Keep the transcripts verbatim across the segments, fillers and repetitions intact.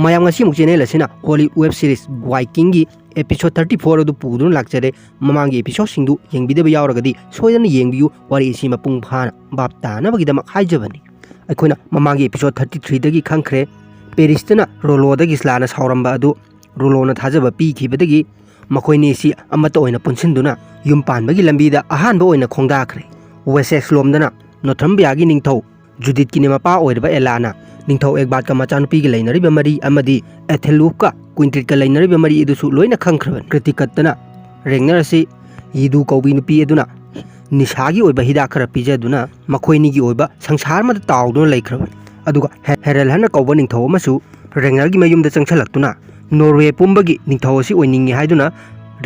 ꯃꯌꯥꯝ, ꯉꯁꯤ ꯑꯃꯨꯛ ꯆꯦꯅꯦꯜ ꯑꯁꯤꯅ ꯍꯣꯂꯤ ꯋꯦꯕ ꯁꯤꯔꯤꯁ ꯕꯥꯏꯀꯤꯡꯒꯤ ꯑꯦꯄꯤꯁꯣꯗ ꯊꯥꯔꯇꯤ ꯐꯣꯔ ꯑꯗꯨ ꯄꯨꯗꯨꯅ ꯂꯥꯛꯆꯔꯦ꯫ ꯃꯃꯥꯡꯒꯤ ꯑꯦꯄꯤꯁꯣꯗꯁꯤꯡꯗꯨ ꯌꯦꯡꯕꯤꯗꯕ ꯌꯥꯎꯔꯒꯗꯤ ꯁꯣꯏꯗꯅ ꯌꯦꯡꯕꯤꯌꯨ, ꯋꯥꯔꯤ ꯑꯁꯤ ꯃꯄꯨꯡ ꯐꯥꯅ ꯚꯥꯞ ꯇꯥꯅꯕꯒꯤꯗꯃꯛ ꯍꯥꯏꯖꯕꯅꯤ꯫ ꯑꯩꯈꯣꯏꯅ ꯃꯃꯥꯡꯒꯤ ꯑꯦꯄꯤꯁꯣꯗ ꯊꯥꯔꯇꯤ ꯊ꯭ꯔꯤꯗꯒꯤ ꯈꯪꯈ꯭ꯔꯦ, ꯄꯦꯔꯤꯁꯇꯅ ꯔꯣꯂꯣꯗ ꯒꯤꯁꯂꯥꯅ ꯁꯥꯎꯔꯝꯕ ꯑꯗꯨ ꯔꯣꯂꯣꯅ ꯊꯥꯖꯕ ꯄꯤꯈꯤꯕꯗꯒꯤ ꯃꯈꯣꯏꯅꯤ ꯑꯁꯤ ꯑꯃꯠꯇ ꯑꯣꯏꯅ ꯄꯨꯟꯁꯤꯟꯗꯨꯅ ꯌꯨꯝ ꯄꯥꯟꯕꯒꯤ ꯂꯝꯕꯤꯗ ꯑꯍꯥꯟꯕ ꯑꯣꯏꯅ ꯈꯣꯡꯗꯥꯈ꯭ꯔꯦ꯫ ꯋꯦꯁꯦꯁ ꯂꯣꯝꯗꯅ ꯅꯣꯊꯔꯝꯕꯤꯌꯥꯒꯤ ꯅꯤꯡꯊꯧ ꯖꯨꯗꯤꯠꯀꯤꯅꯦ ꯃꯄꯥ ꯑꯣꯏꯔꯤꯕ ꯑꯦꯂꯥꯅ ꯅꯤꯡꯊꯧ ꯑꯦꯒꯕꯥꯠꯀ ꯃꯆꯥꯅꯨꯄꯤꯒ ꯂꯩꯅꯔꯤꯕ ꯃꯔꯤ ꯑꯃꯗꯤ ꯑꯦꯊꯦꯂꯨꯞꯀ ꯀ꯭ꯋꯤꯟꯇ꯭ꯔꯤꯠꯀ ꯂꯩꯅꯔꯤꯕ ꯃꯔꯤ ꯑꯗꯨꯁꯨ ꯂꯣꯏꯅ ꯈꯪꯈ꯭ꯔꯕꯅꯤ꯫ ꯀ꯭ꯔꯤꯇꯤꯀꯠꯇꯅ ꯔꯦꯒꯅꯔ ꯑꯁꯤ ꯌꯤꯗꯨ ꯀꯧꯕꯤ ꯅꯨꯄꯤ ꯑꯗꯨꯅ ꯅꯤꯁꯥꯒꯤ ꯑꯣꯏꯕ ꯍꯤꯗꯥꯛ ꯈꯔ ꯄꯤꯖꯗꯨꯅ ꯃꯈꯣꯏꯅꯤꯒꯤ ꯑꯣꯏꯕ ꯁꯪꯁꯥꯔ ꯑꯃꯗ ꯇꯥꯎꯗꯨꯅ ꯂꯩꯈ꯭ꯔꯕꯅꯤ꯫ ꯑꯗꯨꯒ ꯍꯦ-, ꯍꯦꯔꯦꯜ ꯍꯥꯏꯅ ꯀꯧꯕ ꯅꯤꯡꯊꯧ ꯑꯃꯁꯨ ꯔꯦꯒꯅꯔꯒꯤ ꯃꯌꯨꯝꯗ ꯆꯪꯁꯤꯜꯂꯛꯇꯨꯅ ꯅꯣꯔꯋꯦ ꯄꯨꯝꯕꯒꯤ ꯅꯤꯡꯊꯧ ꯑꯁꯤ ꯑꯣꯏꯅꯤꯡꯏ ꯍꯥꯏꯗꯨꯅ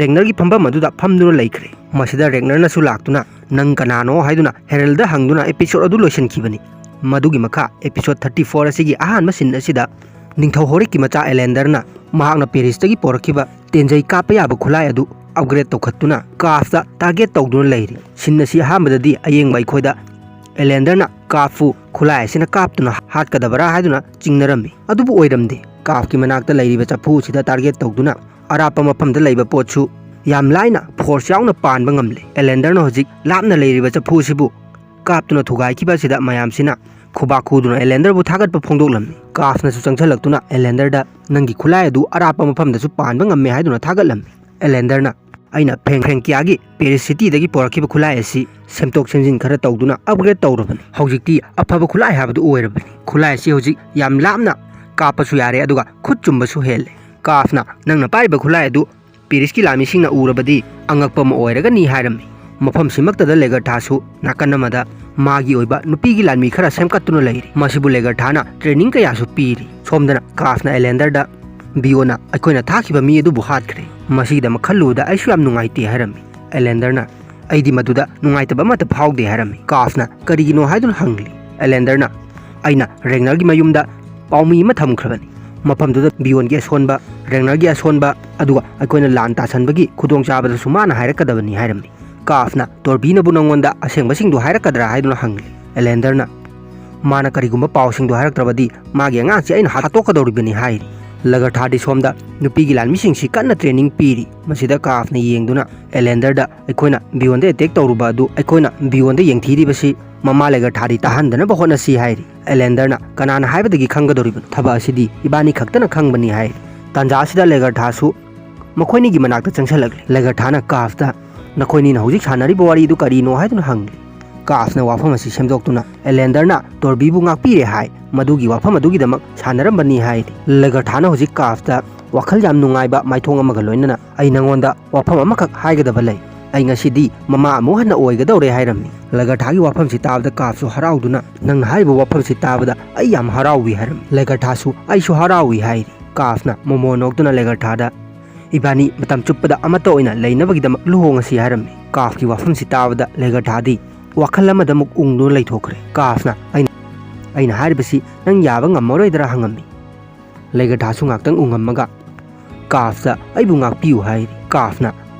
ꯔꯦꯒꯅꯔꯒꯤ ꯐꯝꯐꯝ ꯑꯗꯨꯗ ꯐꯝꯗꯨꯅ ꯂꯩꯈ꯭ꯔꯦ꯫ ꯃꯁꯤꯗ ꯔꯦꯒꯅꯔꯅꯁꯨ ꯂꯥꯛꯇꯨꯅ "ꯅꯪ ꯀꯅꯥꯅꯣ?" ꯍꯥꯏꯗꯨꯅ ꯍꯦꯔꯦꯜꯗ ꯍꯪꯗꯨꯅ ꯑꯦꯄꯤꯁꯣꯗ ꯑꯗꯨ ꯂꯣꯏꯁꯤꯟꯈꯤꯕꯅꯤ꯫ ꯃꯗꯨꯒꯤ ꯃꯈꯥ ꯑꯦꯄꯤꯁꯣꯗ ꯊꯥꯔꯇꯤ ꯐꯣꯔ ꯑꯁꯤꯒꯤ ꯑꯍꯥꯟꯕ ꯁꯤꯟ ꯑꯁꯤꯗ ꯅꯤꯡꯊꯧ ꯍꯣꯔꯤꯛꯀꯤ ꯃꯆꯥ ꯑꯦꯂꯦꯟꯗꯔꯅ ꯃꯍꯥꯛꯅ ꯄꯦꯔꯤꯁꯇꯒꯤ ꯄꯣꯔꯛꯈꯤꯕ ꯇꯦꯟꯖꯩ ꯀꯥꯞꯄ ꯌꯥꯕ ꯈꯨꯠꯂꯥꯏ ꯑꯗꯨ ꯑꯞꯒ꯭ꯔꯦꯗ ꯇꯧꯈꯠꯇꯨꯅ ꯀꯥꯐꯇ ꯇꯥꯔꯒꯦꯠ ꯇꯧꯗꯨꯅ ꯂꯩꯔꯤ꯫ ꯁꯤꯟ ꯑꯁꯤ ꯑꯍꯥꯟꯕꯗꯗꯤ ꯑꯌꯦꯡꯕ ꯑꯩꯈꯣꯏꯗ ꯑꯦꯂꯦꯟꯗꯔꯅ ꯀꯥꯐꯄꯨ ꯈꯨꯠꯂꯥꯏ ꯑꯁꯤꯅ ꯀꯥꯞꯇꯨꯅ ꯍꯥꯠꯀꯗꯕꯔꯥ ꯍꯥꯏꯗꯨꯅ ꯆꯤꯡꯅꯔꯝꯃꯤ꯫ ꯑꯗꯨꯕꯨ ꯑꯣꯏꯔꯝꯗꯦ꯫ ꯀꯥꯐꯀꯤ ꯃꯅꯥꯛꯇ ꯂꯩꯔꯤꯕ ꯆꯐꯨ ꯑꯁꯤꯗ ꯇꯥꯔꯒꯦꯠ ꯇꯧꯗꯨꯅ ꯑꯔꯥꯞꯄ ꯃꯐꯝꯗ ꯂꯩꯕ ꯄꯣꯠꯁꯨ ꯌꯥꯝ ꯂꯥꯏꯅ ꯐꯣꯔꯁ ꯌꯥꯎꯅ ꯄꯥꯟꯕ ꯉꯝꯂꯦ꯫ ꯑꯦꯂꯦꯟꯗꯔꯅ ꯍꯧꯖꯤꯛ ꯂꯥꯞꯅ ꯂꯩꯔꯤꯕ ꯆꯐꯨ ꯑꯁꯤꯕꯨ ꯀꯥꯞꯇꯨꯅ ꯊꯨꯒꯥꯏꯈꯤꯕ ꯑꯁꯤꯗ ꯃꯌꯥꯝꯁꯤꯅ ꯈꯨꯕꯥꯛ ꯈꯨꯗꯨꯅ ꯑꯦꯂꯦꯟꯗꯔꯕꯨ ꯊꯥꯒꯠꯄ ꯐꯣꯡꯗꯣꯛꯂꯝꯃꯤ꯫ ꯀꯥꯐꯅꯁꯨ ꯆꯪꯁꯤꯜꯂꯛꯇꯨꯅ ꯑꯦꯂꯦꯟꯗꯔꯗ "ꯅꯪꯒꯤ ꯈꯨꯠꯂꯥꯏ ꯑꯗꯨ ꯑꯔꯥꯞꯄ ꯃꯐꯝꯗꯁꯨ ꯄꯥꯟꯕ ꯉꯝꯃꯦ" ꯍꯥꯏꯗꯨꯅ ꯊꯥꯒꯠꯂꯝꯃꯤ꯫ ꯑꯦꯂꯦꯟꯗꯔꯅ "ꯑꯩꯅ ꯐ꯭ꯔꯦꯡ-, ꯐ꯭ꯔꯦꯡꯀꯤꯌꯥꯒꯤ ꯄꯦꯔꯤꯁ ꯁꯤꯇꯤꯗꯒꯤ ꯄꯨꯔꯛꯈꯤꯕ ꯈꯨꯠꯂꯥꯏ ꯑꯁꯤ ꯁꯦꯝꯗꯣꯛ ꯁꯦꯝꯖꯤꯟ ꯈꯔ ꯇꯧꯗꯨꯅ ꯑꯞꯒ꯭ꯔꯦꯗ ꯇꯧꯔꯕꯅꯤ꯫ ꯍꯧꯖꯤꯛꯇꯤ ꯑꯐꯕ ꯈꯨꯠꯂꯥꯏ ꯍꯥꯏꯕꯗꯨ ꯑꯣꯏꯔꯕꯅꯤ꯫ ꯈꯨꯠꯂꯥꯏ ꯑꯁꯤ ꯍꯧꯖꯤꯛ ꯌꯥꯝ ꯂꯥꯞꯅ ꯀꯥꯞꯄꯁꯨ ꯌꯥꯔꯦ, ꯑꯗꯨꯒ ꯈꯨꯠ ꯆꯨꯝꯕꯁꯨ ꯍꯦꯜꯂꯦ꯫ ꯀꯥꯐꯅ ꯅꯪꯅ ꯄꯥꯏꯔꯤꯕ ꯈꯨꯠꯂꯥꯏ ꯑꯗꯨ ꯄꯦꯔꯤꯁꯀꯤ ꯂꯥꯟꯃꯤꯁꯤꯡꯅ ꯎꯔꯕꯗꯤ ꯑꯉꯛꯄ ꯑꯃ ꯑꯣꯏꯔꯒꯅꯤ" ꯍꯥꯏꯔꯝꯃꯤ꯫ ꯃꯐꯝꯁꯤꯃꯛꯇꯗ ꯂꯦꯒꯔꯊꯥꯁꯨ ꯅꯥꯀꯟ ꯑꯃꯗ ꯃꯥꯒꯤ ꯑꯣꯏꯕ ꯅꯨꯄꯤꯒꯤ ꯂꯥꯟꯃꯤ ꯈꯔ ꯁꯦꯝꯒꯠꯇꯨꯅ ꯂꯩꯔꯤ꯫ ꯃꯁꯤꯕꯨ ꯂꯦꯒꯔꯊꯥꯅ ꯇ꯭ꯔꯦꯅꯤꯡ ꯀꯌꯥꯁꯨ ꯄꯤꯔꯤ꯫ ꯁꯣꯝꯗꯅ ꯀꯥꯐꯅ ꯑꯦꯂꯦꯟꯗꯔꯗ "ꯕꯤꯌꯣꯅ ꯑꯩꯈꯣꯏꯅ ꯊꯥꯈꯤꯕ ꯃꯤ ꯑꯗꯨꯕꯨ ꯍꯥꯠꯈ꯭ꯔꯦ꯫ ꯃꯁꯤꯒꯤꯗꯃꯛ ꯈꯜꯂꯨꯕꯗ ꯑꯩꯁꯨ ꯌꯥꯝ ꯅꯨꯡꯉꯥꯏꯇꯦ" ꯍꯥꯏꯔꯝꯃꯤ꯫ ꯑꯦꯂꯦꯟꯗꯔꯅ "ꯑꯩꯗꯤ ꯃꯗꯨꯗ ꯅꯨꯡꯉꯥꯏꯇꯕ ꯑꯃꯠꯇ ꯐꯥꯎꯗꯦ" ꯍꯥꯏꯔꯝꯃꯤ꯫ ꯀꯥꯐꯅ "ꯀꯔꯤꯒꯤꯅꯣ?" ꯍꯥꯏꯗꯨꯅ ꯍꯪꯂꯤ꯫ ꯑꯦꯂꯦꯟꯗꯔꯅ "ꯑꯩꯅ ꯔꯦꯒꯅꯔꯒꯤ ꯃꯌꯨꯝꯗ ꯄꯥꯎꯃꯤ ꯑꯃ ꯊꯝꯈ꯭ꯔꯕꯅꯤ꯫ ꯃꯐꯝꯗꯨꯗ ꯕꯤꯌꯣꯟꯒꯤ ꯑꯁꯣꯟꯕ, ꯔꯦꯒꯅꯔꯒꯤ ꯑꯁꯣꯟꯕ, ꯑꯗꯨꯒ ꯑꯩꯈꯣꯏꯅ ꯂꯥꯟ ꯇꯥꯁꯟꯕꯒꯤ ꯈꯨꯗꯣꯡꯆꯥꯕꯗꯁꯨ ꯃꯥꯅ ꯍꯥꯏꯔꯛꯀꯗꯕꯅꯤ" ꯍꯥꯏꯔꯝꯃꯤ꯫ ꯀꯥꯐꯅ "ꯇꯣꯔꯕꯤꯅꯕꯨ ꯅꯉꯣꯟꯗ ꯑꯁꯦꯡꯕꯁꯤꯡꯗꯨ ꯍꯥꯏꯔꯛꯀꯗ꯭ꯔꯥ?" ꯍꯥꯏꯗꯨꯅ ꯍꯪꯂꯤ꯫ ꯑꯦꯂꯦꯟꯗꯔꯅ ꯃꯥꯅ ꯀꯔꯤꯒꯨꯝꯕ ꯄꯥꯎꯁꯤꯡꯗꯣ ꯍꯥꯏꯔꯛꯇ꯭ꯔꯕꯗꯤ ꯃꯥꯒꯤ ꯑꯉꯥꯡꯁꯤ ꯑꯩꯅ ꯍꯥꯠꯇꯣꯛꯀꯗꯧꯔꯤꯕꯅꯤ ꯍꯥꯏꯔꯤ꯫ ꯂꯒꯔꯊꯥꯗꯤ ꯁꯣꯝꯗ ꯅꯨꯄꯤꯒꯤ ꯂꯥꯟꯃꯤꯁꯤꯡꯁꯤ ꯀꯟꯅ training ꯄꯤꯔꯤ꯫ ꯃꯁꯤꯗ ꯀꯥꯐꯅ ꯌꯦꯡꯗꯨꯅ ꯑꯦꯂꯦꯟꯗꯔꯗ ꯑꯩꯈꯣꯏꯅ ꯕꯤꯌꯣꯟꯗ attack ꯇꯧꯔꯨꯕ ꯑꯗꯨ ꯑꯩꯈꯣꯏꯅ ꯕꯤꯌꯣꯟꯗ ꯌꯦꯡꯊꯤꯔꯤꯕꯁꯤ ꯃꯃꯥ ꯂꯒꯔꯊꯥꯗꯤ ꯇꯥꯍꯟꯗꯅꯕ ꯍꯣꯠꯅꯁꯤ ꯍꯥꯏꯔꯤ꯫ ꯑꯦꯂꯦꯟꯗꯔꯅ ꯀꯅꯥꯅ ꯍꯥꯏꯕꯗꯒꯤ ꯈꯪꯒꯗꯧꯔꯤꯕꯅꯣ? ꯊꯕꯛ ꯑꯁꯤꯗꯤ ꯏꯕꯥꯅꯤ ꯈꯛꯇꯅ ꯈꯪꯕꯅꯤ ꯍꯥꯏꯔꯤ꯫ ꯇꯥꯟꯖꯥ ꯑꯁꯤꯗ ꯂꯒꯔꯊꯥꯁꯨ ꯃꯈꯣꯏꯅꯤꯒꯤ ꯃꯅꯥꯛꯇ ꯆꯪꯁꯤꯜꯂꯛꯂꯤ꯫ ꯂꯒꯔꯊꯥꯅ ꯀꯥꯐꯇ ꯅꯈꯣꯏꯅꯤꯅ ꯍꯧꯖꯤꯛ ꯁꯥꯟꯅꯔꯤꯕ ꯋꯥꯔꯤꯗꯨ ꯀꯔꯤꯅꯣ ꯍꯥꯏꯗꯨꯅ ꯍꯪꯂꯤ꯫ ꯀꯥꯐꯅ ꯋꯥꯐꯝ ꯑꯁꯤ ꯁꯦꯝꯗꯣꯛꯇꯨꯅ ꯑꯦꯂꯦꯟꯗꯔꯅ ꯇꯣꯔꯕꯤꯕꯨ ꯉꯥꯛꯄꯤꯔꯦ ꯍꯥꯏ, ꯃꯗꯨꯒꯤ ꯋꯥꯐꯝ ꯑꯗꯨꯒꯤꯗꯃꯛ ꯁꯥꯟꯅꯔꯝꯕꯅꯤ ꯍꯥꯏꯔꯤ꯫ ꯂꯒꯔꯊꯥꯅ ꯍꯧꯖꯤꯛ ꯀꯥꯐꯇ ꯋꯥꯈꯜ ꯌꯥꯝ ꯅꯨꯡꯉꯥꯏꯕ ꯃꯥꯏꯊꯣꯡ ꯑꯃꯒ ꯂꯣꯏꯅꯅ ꯑꯩ ꯅꯉꯣꯟꯗ ꯋꯥꯐꯝ ꯑꯃꯈꯛ ꯍꯥꯏꯒꯗꯕ ꯂꯩ꯫ ꯑꯩ ꯉꯁꯤꯗꯤ ꯃꯃꯥ ꯑꯃꯨꯛ ꯍꯟꯅ ꯑꯣꯏꯒꯗꯧꯔꯦ ꯍꯥꯏꯔꯝꯃꯤ꯫ ꯂꯒꯔꯊꯥꯒꯤ ꯋꯥꯐꯝꯁꯤ ꯇꯥꯕꯗ ꯀꯥꯐꯁꯨ ꯍꯔꯥꯎꯗꯨꯅ ꯅꯪꯅ ꯍꯥꯏꯔꯤꯕ ꯋꯥꯐꯝꯁꯤ ꯇꯥꯕꯗ ꯑꯩ ꯌꯥꯝ ꯍꯔꯥꯎꯏ ꯍꯥꯏꯔꯝꯃꯤ꯫ ꯂꯒꯔꯊꯥꯁꯨ ꯑꯩꯁꯨ ꯍꯔꯥꯎꯏ ꯍꯥꯏꯔꯤ꯫ ꯀꯥꯐꯅ ꯃꯣꯃꯣꯟ ꯅꯣꯛꯇꯨꯅ ꯂꯒꯔꯊꯥꯗ ꯏꯕꯥꯅꯤ ꯃꯇꯝ ꯆꯨꯞꯄꯗ ꯑꯃꯠꯇ ꯑꯣꯏꯅ ꯂꯩꯅꯕꯒꯤꯗꯃꯛ ꯂꯨꯍꯣꯡꯉꯁꯤ ꯍꯥꯏꯔꯝꯃꯤ꯫ ꯀꯥꯐꯀꯤ ꯋꯥꯐꯝꯁꯤ ꯇꯥꯕꯗ ꯂꯒꯔꯊꯥꯗꯤ ꯋꯥꯈꯜ ꯑꯃꯗ ꯑꯃꯨꯛ ꯎꯪꯗꯨꯅ ꯂꯩꯊꯣꯛꯈ꯭ꯔꯦ꯫ ꯀꯥꯐꯅ ꯑꯩꯅ ꯑꯩꯅ ꯍꯥꯏꯔꯤꯕꯁꯤ ꯅꯪ ꯌꯥꯕ ꯉꯝꯃꯔꯣꯏꯗ꯭ꯔꯥ ꯍꯪꯉꯝꯃꯤ꯫ ꯂꯒꯔꯊꯥꯁꯨ ꯉꯥꯛꯇꯪ ꯎꯪꯉꯝꯃꯒ ꯀꯥꯐꯇ ꯑꯩꯕꯨ ꯉꯥꯛꯄꯤꯌꯨ ꯍꯥꯏꯔꯤ꯫ ꯀꯥꯐꯅ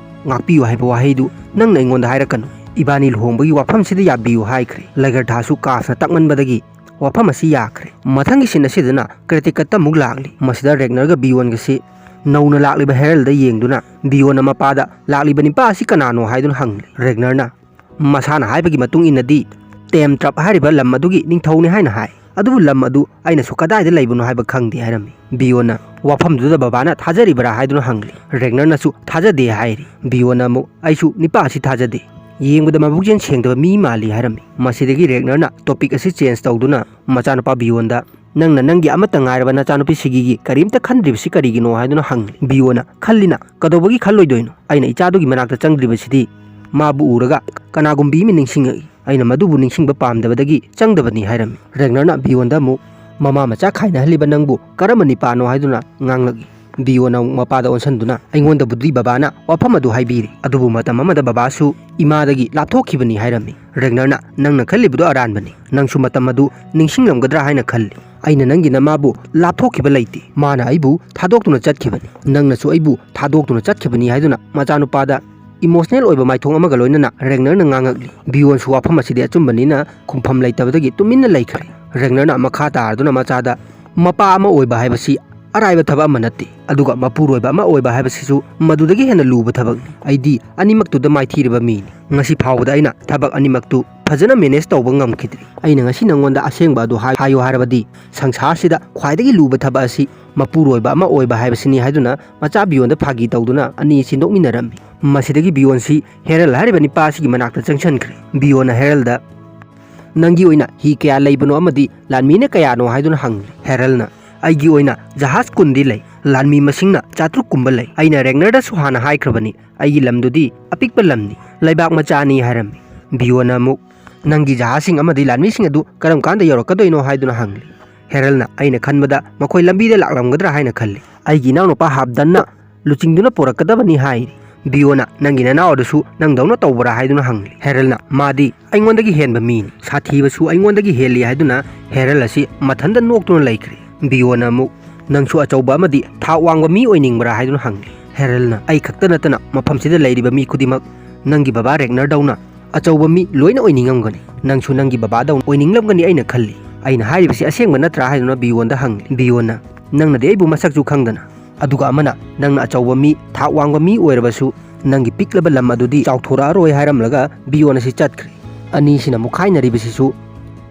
ꯉꯥꯛꯄꯤꯌꯨ ꯍꯥꯏꯕ ꯋꯥꯍꯩꯗꯨ ꯅꯪꯅ ꯑꯩꯉꯣꯟꯗ ꯍꯥꯏꯔꯛꯀꯅꯨ꯫ ꯏꯕꯥꯅꯤ ꯂꯨꯍꯣꯡꯕꯒꯤ ꯋꯥꯐꯝꯁꯤꯗ ꯌꯥꯕꯤꯌꯨ ꯍꯥꯏꯈ꯭ꯔꯦ꯫ ꯂꯒꯔꯊꯥꯁꯨ ꯀꯥꯐꯅ ꯇꯛꯃꯟꯕꯗꯒꯤ ꯋꯥꯐꯝ ꯑꯁꯤ ꯌꯥꯈ꯭ꯔꯦ꯫ ꯃꯊꯪꯒꯤ scene ꯑꯁꯤꯗꯅ ꯀ꯭ꯔꯤꯇꯤꯀꯠꯇ ꯑꯃꯨꯛ ꯂꯥꯛꯂꯤ꯫ ꯃꯁꯤꯗ ꯔꯦꯒꯅꯔꯒ ꯕꯤꯌꯣꯟꯒꯁꯤ ꯅꯧꯅ ꯂꯥꯛꯂꯤꯕ ꯍꯦꯔꯜꯗ ꯌꯦꯡꯗꯨꯅ ꯕꯤꯌꯣꯟꯅ ꯃꯄꯥꯗ ꯂꯥꯛꯂꯤꯕ ꯅꯤꯄꯥ ꯑꯁꯤ ꯀꯅꯥꯅꯣ ꯍꯥꯏꯗꯨꯅ ꯍꯪꯂꯤ꯫ ꯔꯦꯒꯅꯔꯅ ꯃꯁꯥꯅ ꯍꯥꯏꯕꯒꯤ ꯃꯇꯨꯡ ꯏꯟꯅꯗꯤ ꯇꯦꯝ ꯇ꯭ꯔꯞ ꯍꯥꯏꯔꯤꯕ ꯂꯝ ꯑꯗꯨꯒꯤ ꯅꯤꯡꯊꯧꯅꯤ ꯍꯥꯏꯅ ꯍꯥꯏ꯫ ꯑꯗꯨꯕꯨ ꯂꯝ ꯑꯗꯨ ꯑꯩꯅꯁꯨ ꯀꯗꯥꯏꯗ ꯂꯩꯕꯅꯣ ꯍꯥꯏꯕ ꯈꯪꯗꯦ ꯍꯥꯏꯔꯝꯃꯤ꯫ ꯕꯤꯌꯣꯟꯅ ꯋꯥꯐꯝꯗꯨꯗ ꯕꯕꯥꯅ ꯊꯥꯖꯔꯤꯕ꯭ꯔꯥ ꯍꯥꯏꯗꯨꯅ ꯍꯪꯂꯤ꯫ ꯔꯦꯒꯅꯔꯅꯁꯨ ꯊꯥꯖꯗꯦ ꯍꯥꯏꯔꯤ꯫ ꯕꯤꯌꯣꯟꯅ ꯑꯃꯨꯛ ꯑꯩꯁꯨ ꯅꯤꯄꯥ ꯑꯁꯤ ꯊꯥꯖꯗꯦ꯫ ꯌꯦꯡꯕꯗ ꯃꯕꯨꯛꯆꯦꯜ ꯁꯦꯡꯗꯕ ꯃꯤ ꯃꯥꯜꯂꯤ ꯍꯥꯏꯔꯝꯃꯤ꯫ ꯃꯁꯤꯗꯒꯤ ꯔꯦꯒꯅꯔꯅ topic ꯑꯁꯤ change ꯇꯧꯗꯨꯅ ꯃꯆꯥꯅꯨꯄꯥ ꯕꯤꯌꯣꯟꯗ ꯅꯪꯅ ꯅꯪꯒꯤ ꯑꯃꯠꯇ ꯉꯥꯏꯔꯕ ꯅꯆꯥꯅꯨꯄꯤ ꯁꯤꯒꯤꯒꯤ ꯀꯔꯤꯝꯇ ꯈꯟꯗ꯭ꯔꯤꯕꯁꯤ ꯀꯔꯤꯒꯤꯅꯣ ꯍꯥꯏꯗꯨꯅ ꯍꯪꯂꯤ꯫ ꯕꯤꯌꯣꯟꯅ ꯈꯜꯂꯤꯅ ꯀꯩꯗꯧꯕꯒꯤ ꯈꯜꯂꯣꯏꯗꯣꯏꯅꯣ? ꯑꯩꯅ ꯏꯆꯥꯗꯨꯒꯤ ꯃꯅꯥꯛꯇ ꯆꯪꯗ꯭ꯔꯤꯕꯁꯤꯗꯤ ꯃꯥꯕꯨ ꯎꯔꯒ ꯀꯅꯥꯒꯨꯝꯕꯤ ꯑꯃ ꯅꯤꯡꯁꯤꯡꯉꯛꯏ꯫ ꯑꯩꯅ ꯃꯗꯨꯕꯨ ꯅꯤꯡꯁꯤꯡꯕ ꯄꯥꯝꯗꯕꯗꯒꯤ ꯆꯪꯗꯕꯅꯤ ꯍꯥꯏꯔꯝꯃꯤ꯫ ꯔꯦꯒꯅꯔꯅ ꯕꯤꯌꯣꯟꯗ ꯑꯃꯨꯛ ꯃꯃꯥ ꯃꯆꯥ ꯈꯥꯏꯅꯍꯜꯂꯤꯕ ꯅꯪꯕꯨ ꯀꯔꯝꯕ ꯅꯤꯄꯥꯅꯣ ꯍꯥꯏꯗꯨꯅ ꯉꯥꯡꯂꯛꯏ꯫ ꯕꯤꯌꯣꯟꯅ ꯑꯃꯨꯛ ꯃꯄꯥꯗ ꯑꯣꯟꯁꯤꯟꯗꯨꯅ ꯑꯩꯉꯣꯟꯗꯕꯨꯗꯤ ꯕꯕꯥꯅ ꯋꯥꯐꯝ ꯑꯗꯨ ꯍꯥꯏꯕꯤꯔꯤ, ꯑꯗꯨꯕꯨ ꯃꯇꯝ ꯑꯃꯗ ꯕꯕꯥꯁꯨ ꯏꯃꯥꯗꯒꯤ ꯂꯥꯞꯊꯣꯛꯈꯤꯕꯅꯤ ꯍꯥꯏꯔꯝꯃꯤ꯫ ꯔꯦꯒꯅꯔꯅ ꯅꯪꯅ ꯈꯜꯂꯤꯕꯗꯨ ꯑꯔꯥꯟꯕꯅꯤ꯫ ꯅꯪꯁꯨ ꯃꯇꯝ ꯑꯗꯨ ꯅꯤꯡꯁꯤꯡꯂꯝꯒꯗ꯭ꯔꯥ ꯍꯥꯏꯅ ꯈꯜꯂꯤ꯫ ꯑꯩꯅ ꯅꯪꯒꯤ ꯅꯃꯥꯕꯨ ꯂꯥꯞꯊꯣꯛꯈꯤꯕ ꯂꯩꯇꯦ꯫ ꯃꯥꯅ ꯑꯩꯕꯨ ꯊꯥꯗꯣꯛꯇꯨꯅ ꯆꯠꯈꯤꯕꯅꯤ꯫ ꯅꯪꯅꯁꯨ ꯑꯩꯕꯨ ꯊꯥꯗꯣꯛꯇꯨꯅ ꯆꯠꯈꯤꯕꯅꯤ ꯍꯥꯏꯗꯨꯅ ꯃꯆꯥꯅꯨꯄꯥꯗ emotional ꯑꯣꯏꯕ ꯃꯥꯏꯊꯣꯡ ꯑꯃꯒ ꯂꯣꯏꯅꯅ ꯔꯦꯒꯅꯔꯅ ꯉꯥꯡꯉꯛꯂꯤ꯫ ꯕꯤꯌꯣꯟꯁꯨ ꯋꯥꯐꯝ ꯑꯁꯤꯗꯤ ꯑꯆꯨꯝꯕꯅꯤꯅ ꯈꯨꯝꯐꯝ ꯂꯩꯇꯕꯗꯒꯤ ꯇꯨꯃꯤꯟꯅ ꯂꯩꯈ꯭ꯔꯦ꯫ ꯔꯦꯒꯅꯔꯅ ꯃꯈꯥ ꯇꯥꯔꯗꯨꯅ ꯃꯆꯥꯗ, "ꯃꯄꯥ ꯑꯃ ꯑꯣꯏꯕ ꯍꯥꯏꯕꯁꯤ ꯑꯔꯥꯏꯕ ꯊꯕꯛ ꯑꯃ ꯅꯠꯇꯦ, ꯑꯗꯨꯒ ꯃꯄꯨꯔꯣꯏꯕ ꯑꯃ ꯑꯣꯏꯕ ꯍꯥꯏꯕꯁꯤꯁꯨ ꯃꯗꯨꯗꯒꯤ ꯍꯦꯟꯅ ꯂꯨꯕ ꯊꯕꯛꯅꯤ꯫ ꯑꯩꯗꯤ ꯑꯅꯤꯃꯛꯇꯨꯗ ꯃꯥꯏꯊꯤꯔꯕ ꯃꯤꯅꯤ꯫ ꯉꯁꯤ ꯐꯥꯎꯕꯗ ꯑꯩꯅ ꯊꯕꯛ ꯑꯅꯤꯃꯛꯇꯨ ꯐꯖꯅ ꯃꯦꯅꯦꯖ ꯇꯧꯕ ꯉꯝꯈꯤꯗ꯭ꯔꯤ꯫ ꯑꯩꯅ ꯉꯁꯤ ꯅꯪꯉꯣꯟꯗ ꯑꯁꯦꯡꯕ ꯑꯗꯨ ꯍꯥꯏ-, ꯍꯥꯏꯌꯨ ꯍꯥꯏꯔꯕꯗꯤ, ꯁꯪꯁꯥꯔꯁꯤꯗ ꯈ꯭ꯋꯥꯏꯗꯒꯤ ꯂꯨꯕ ꯊꯕꯛ ꯑꯁꯤ ꯃꯄꯨꯔꯣꯏꯕ ꯑꯃ ꯑꯣꯏꯕ ꯍꯥꯏꯕꯁꯤꯅꯤ" ꯍꯥꯏꯗꯨꯅ ꯃꯆꯥ ꯕꯤꯌꯣꯟꯗ ꯐꯥꯒꯤ ꯇꯧꯗꯨꯅ ꯑꯅꯤ ꯑꯁꯤ ꯅꯣꯛꯃꯤꯟꯅꯔꯝꯃꯤ꯫ ꯃꯁꯤꯗꯒꯤ ꯕꯤꯌꯣꯟꯁꯤ ꯍꯦꯔꯜ ꯍꯥꯏꯔꯤꯕ ꯅꯤꯄꯥ ꯑꯁꯤꯒꯤ ꯃꯅꯥꯛꯇ ꯆꯪꯁꯤꯟꯈ꯭ꯔꯦ꯫ ꯕꯤꯌꯣꯟꯅ ꯍꯦꯔꯜꯗ, "ꯅꯪꯒꯤ ꯑꯣꯏꯅ ꯍꯤ ꯀꯌꯥ ꯂꯩꯕꯅꯣ ꯑꯃꯗꯤ ꯂꯥꯟꯃꯤꯅ ꯀꯌꯥꯅꯣ?" ꯍꯥꯏꯗꯨꯅ ꯍꯪꯂꯤ꯫ ꯍꯦꯔꯜꯅ, "ꯑꯩꯒꯤ ꯑꯣꯏꯅ ꯖꯍꯥꯖ ꯀꯨꯟꯗꯤ ꯂꯩ, ꯂꯥꯟꯃꯤ ꯃꯁꯤꯡꯅ ꯆꯥꯇ꯭ꯔꯨꯛ ꯀꯨꯝꯕ ꯂꯩ꯫ ꯑꯩꯅ ꯔꯦꯒꯅꯔꯗꯁꯨ ꯍꯥꯟꯅ ꯍꯥꯏꯈ꯭ꯔꯕꯅꯤ, ꯑꯩꯒꯤ ꯂꯝꯗꯨꯗꯤ ꯑꯄꯤꯛꯄ ꯂꯝꯅꯤ, ꯂꯩꯕꯥꯛ ꯃꯆꯥꯅꯤ" ꯍꯥꯏꯔꯝꯃꯤ꯫ ꯕꯤꯌꯣꯟꯅ ꯑꯃꯨꯛ, "ꯅꯪꯒꯤ ꯖꯍꯥꯖꯁꯤꯡ ꯑꯃꯗꯤ ꯂꯥꯟꯃꯤꯁꯤꯡ ꯑꯗꯨ ꯀꯔꯝ ꯀꯥꯟꯗ ꯌꯧꯔꯛꯀꯗꯣꯏꯅꯣ?" ꯍꯥꯏꯗꯨꯅ ꯍꯪꯂꯤ꯫ ꯍꯦꯔꯜꯅ, "ꯑꯩꯅ ꯈꯟꯕꯗ ꯃꯈꯣꯏ ꯂꯝꯕꯤꯗ ꯂꯥꯛꯂꯝꯒꯗ꯭ꯔꯥ ꯍꯥꯏꯅ ꯈꯜꯂꯤ꯫ ꯑꯩꯒꯤ ꯏꯅꯥꯎꯅꯨꯄꯥ ꯍꯥꯞꯗꯟꯅ ꯂꯨꯆꯤꯡꯗꯨꯅ ꯄꯨꯔꯛꯀꯗꯕꯅꯤ" ꯍꯥꯏꯔꯤ꯫ ꯕꯤꯌꯣꯟꯅ, "ꯅꯪꯒꯤ ꯅꯅꯥꯎ ꯑꯗꯨꯁꯨ ꯅꯪꯗꯧꯅ ꯇꯧꯕ꯭ꯔꯥ?" ꯍꯥꯏꯗꯨꯅ ꯍꯪꯂꯤ꯫ ꯍꯦꯔꯜꯅ, "ꯃꯥꯗꯤ ꯑꯩꯉꯣꯟꯗꯒꯤ ꯍꯦꯟꯕ ꯃꯤꯅꯤ, ꯁꯥꯊꯤꯕꯁꯨ ꯑꯩꯉꯣꯟꯗꯒꯤ ꯍꯦꯜꯂꯤ" ꯍꯥꯏꯗꯨꯅ ꯍꯦꯔꯜ ꯑꯁꯤ ꯃꯊꯟꯇ ꯅꯣꯛꯇꯨꯅ ꯂꯩꯈ꯭ꯔꯦ꯫ ꯕꯤꯌꯣꯟꯅ ꯑꯃꯨꯛ, "ꯅꯪꯁꯨ ꯑꯆꯧꯕ ꯑꯃꯗꯤ ꯊꯥꯛ ꯋꯥꯡꯕ ꯃꯤ ꯑꯣꯏꯅꯤꯡꯕ꯭ꯔꯥ?" ꯍꯥꯏꯗꯨꯅ ꯍꯪꯂꯤ꯫ ꯍꯦꯔꯜꯅ, "ꯑꯩ ꯈꯛꯇ ꯅꯠꯇꯅ ꯃꯐꯝꯁꯤꯗ ꯂꯩꯔꯤꯕ ꯃꯤ ꯈꯨꯗꯤꯡꯃꯛ ꯅꯪꯒꯤ ꯕꯕꯥ ꯔꯦꯒꯅꯔꯗꯧꯅ ꯑꯆꯧꯕ ꯃꯤ ꯂꯣꯏꯅ ꯑꯣꯏꯅꯤꯡꯉꯝꯒꯅꯤ꯫ ꯅꯪꯁꯨ ꯅꯪꯒꯤ ꯕꯕꯥꯗꯧꯅ ꯑꯣꯏꯅꯤꯡꯂꯝꯒꯅꯤ ꯑꯩꯅ ꯈꯜꯂꯤ꯫ ꯑꯩꯅ ꯍꯥꯏꯔꯤꯕꯁꯤ ꯑꯁꯦꯡꯕ ꯅꯠꯇ꯭ꯔꯥ?" ꯍꯥꯏꯗꯨꯅ ꯕꯤꯌꯣꯟꯗ ꯍꯪꯂꯤ꯫ ꯕꯤꯌꯣꯟꯅ, "ꯅꯪꯅꯗꯤ ꯑꯩꯕꯨ ꯃꯁꯛꯁꯨ ꯈꯪꯗꯅ, ꯑꯗꯨꯒ ꯑꯃꯅ ꯅꯪꯅ ꯑꯆꯧꯕ ꯃꯤ, ꯊꯥꯛ ꯋꯥꯡꯕ ꯃꯤ ꯑꯣꯏꯔꯕꯁꯨ ꯅꯪꯒꯤ ꯄꯤꯛꯂꯕ ꯂꯝ ꯑꯗꯨꯗꯤ ꯆꯥꯎꯊꯣꯔꯛꯑꯔꯣꯏ" ꯍꯥꯏꯔꯝꯂꯒ ꯕꯤꯌꯣꯟ ꯑꯁꯤ ꯆꯠꯈ꯭ꯔꯦ꯫ ꯑꯅꯤꯁꯤꯅ ꯃꯨꯛꯈꯥꯏꯅꯔꯤꯕꯁꯤꯁꯨ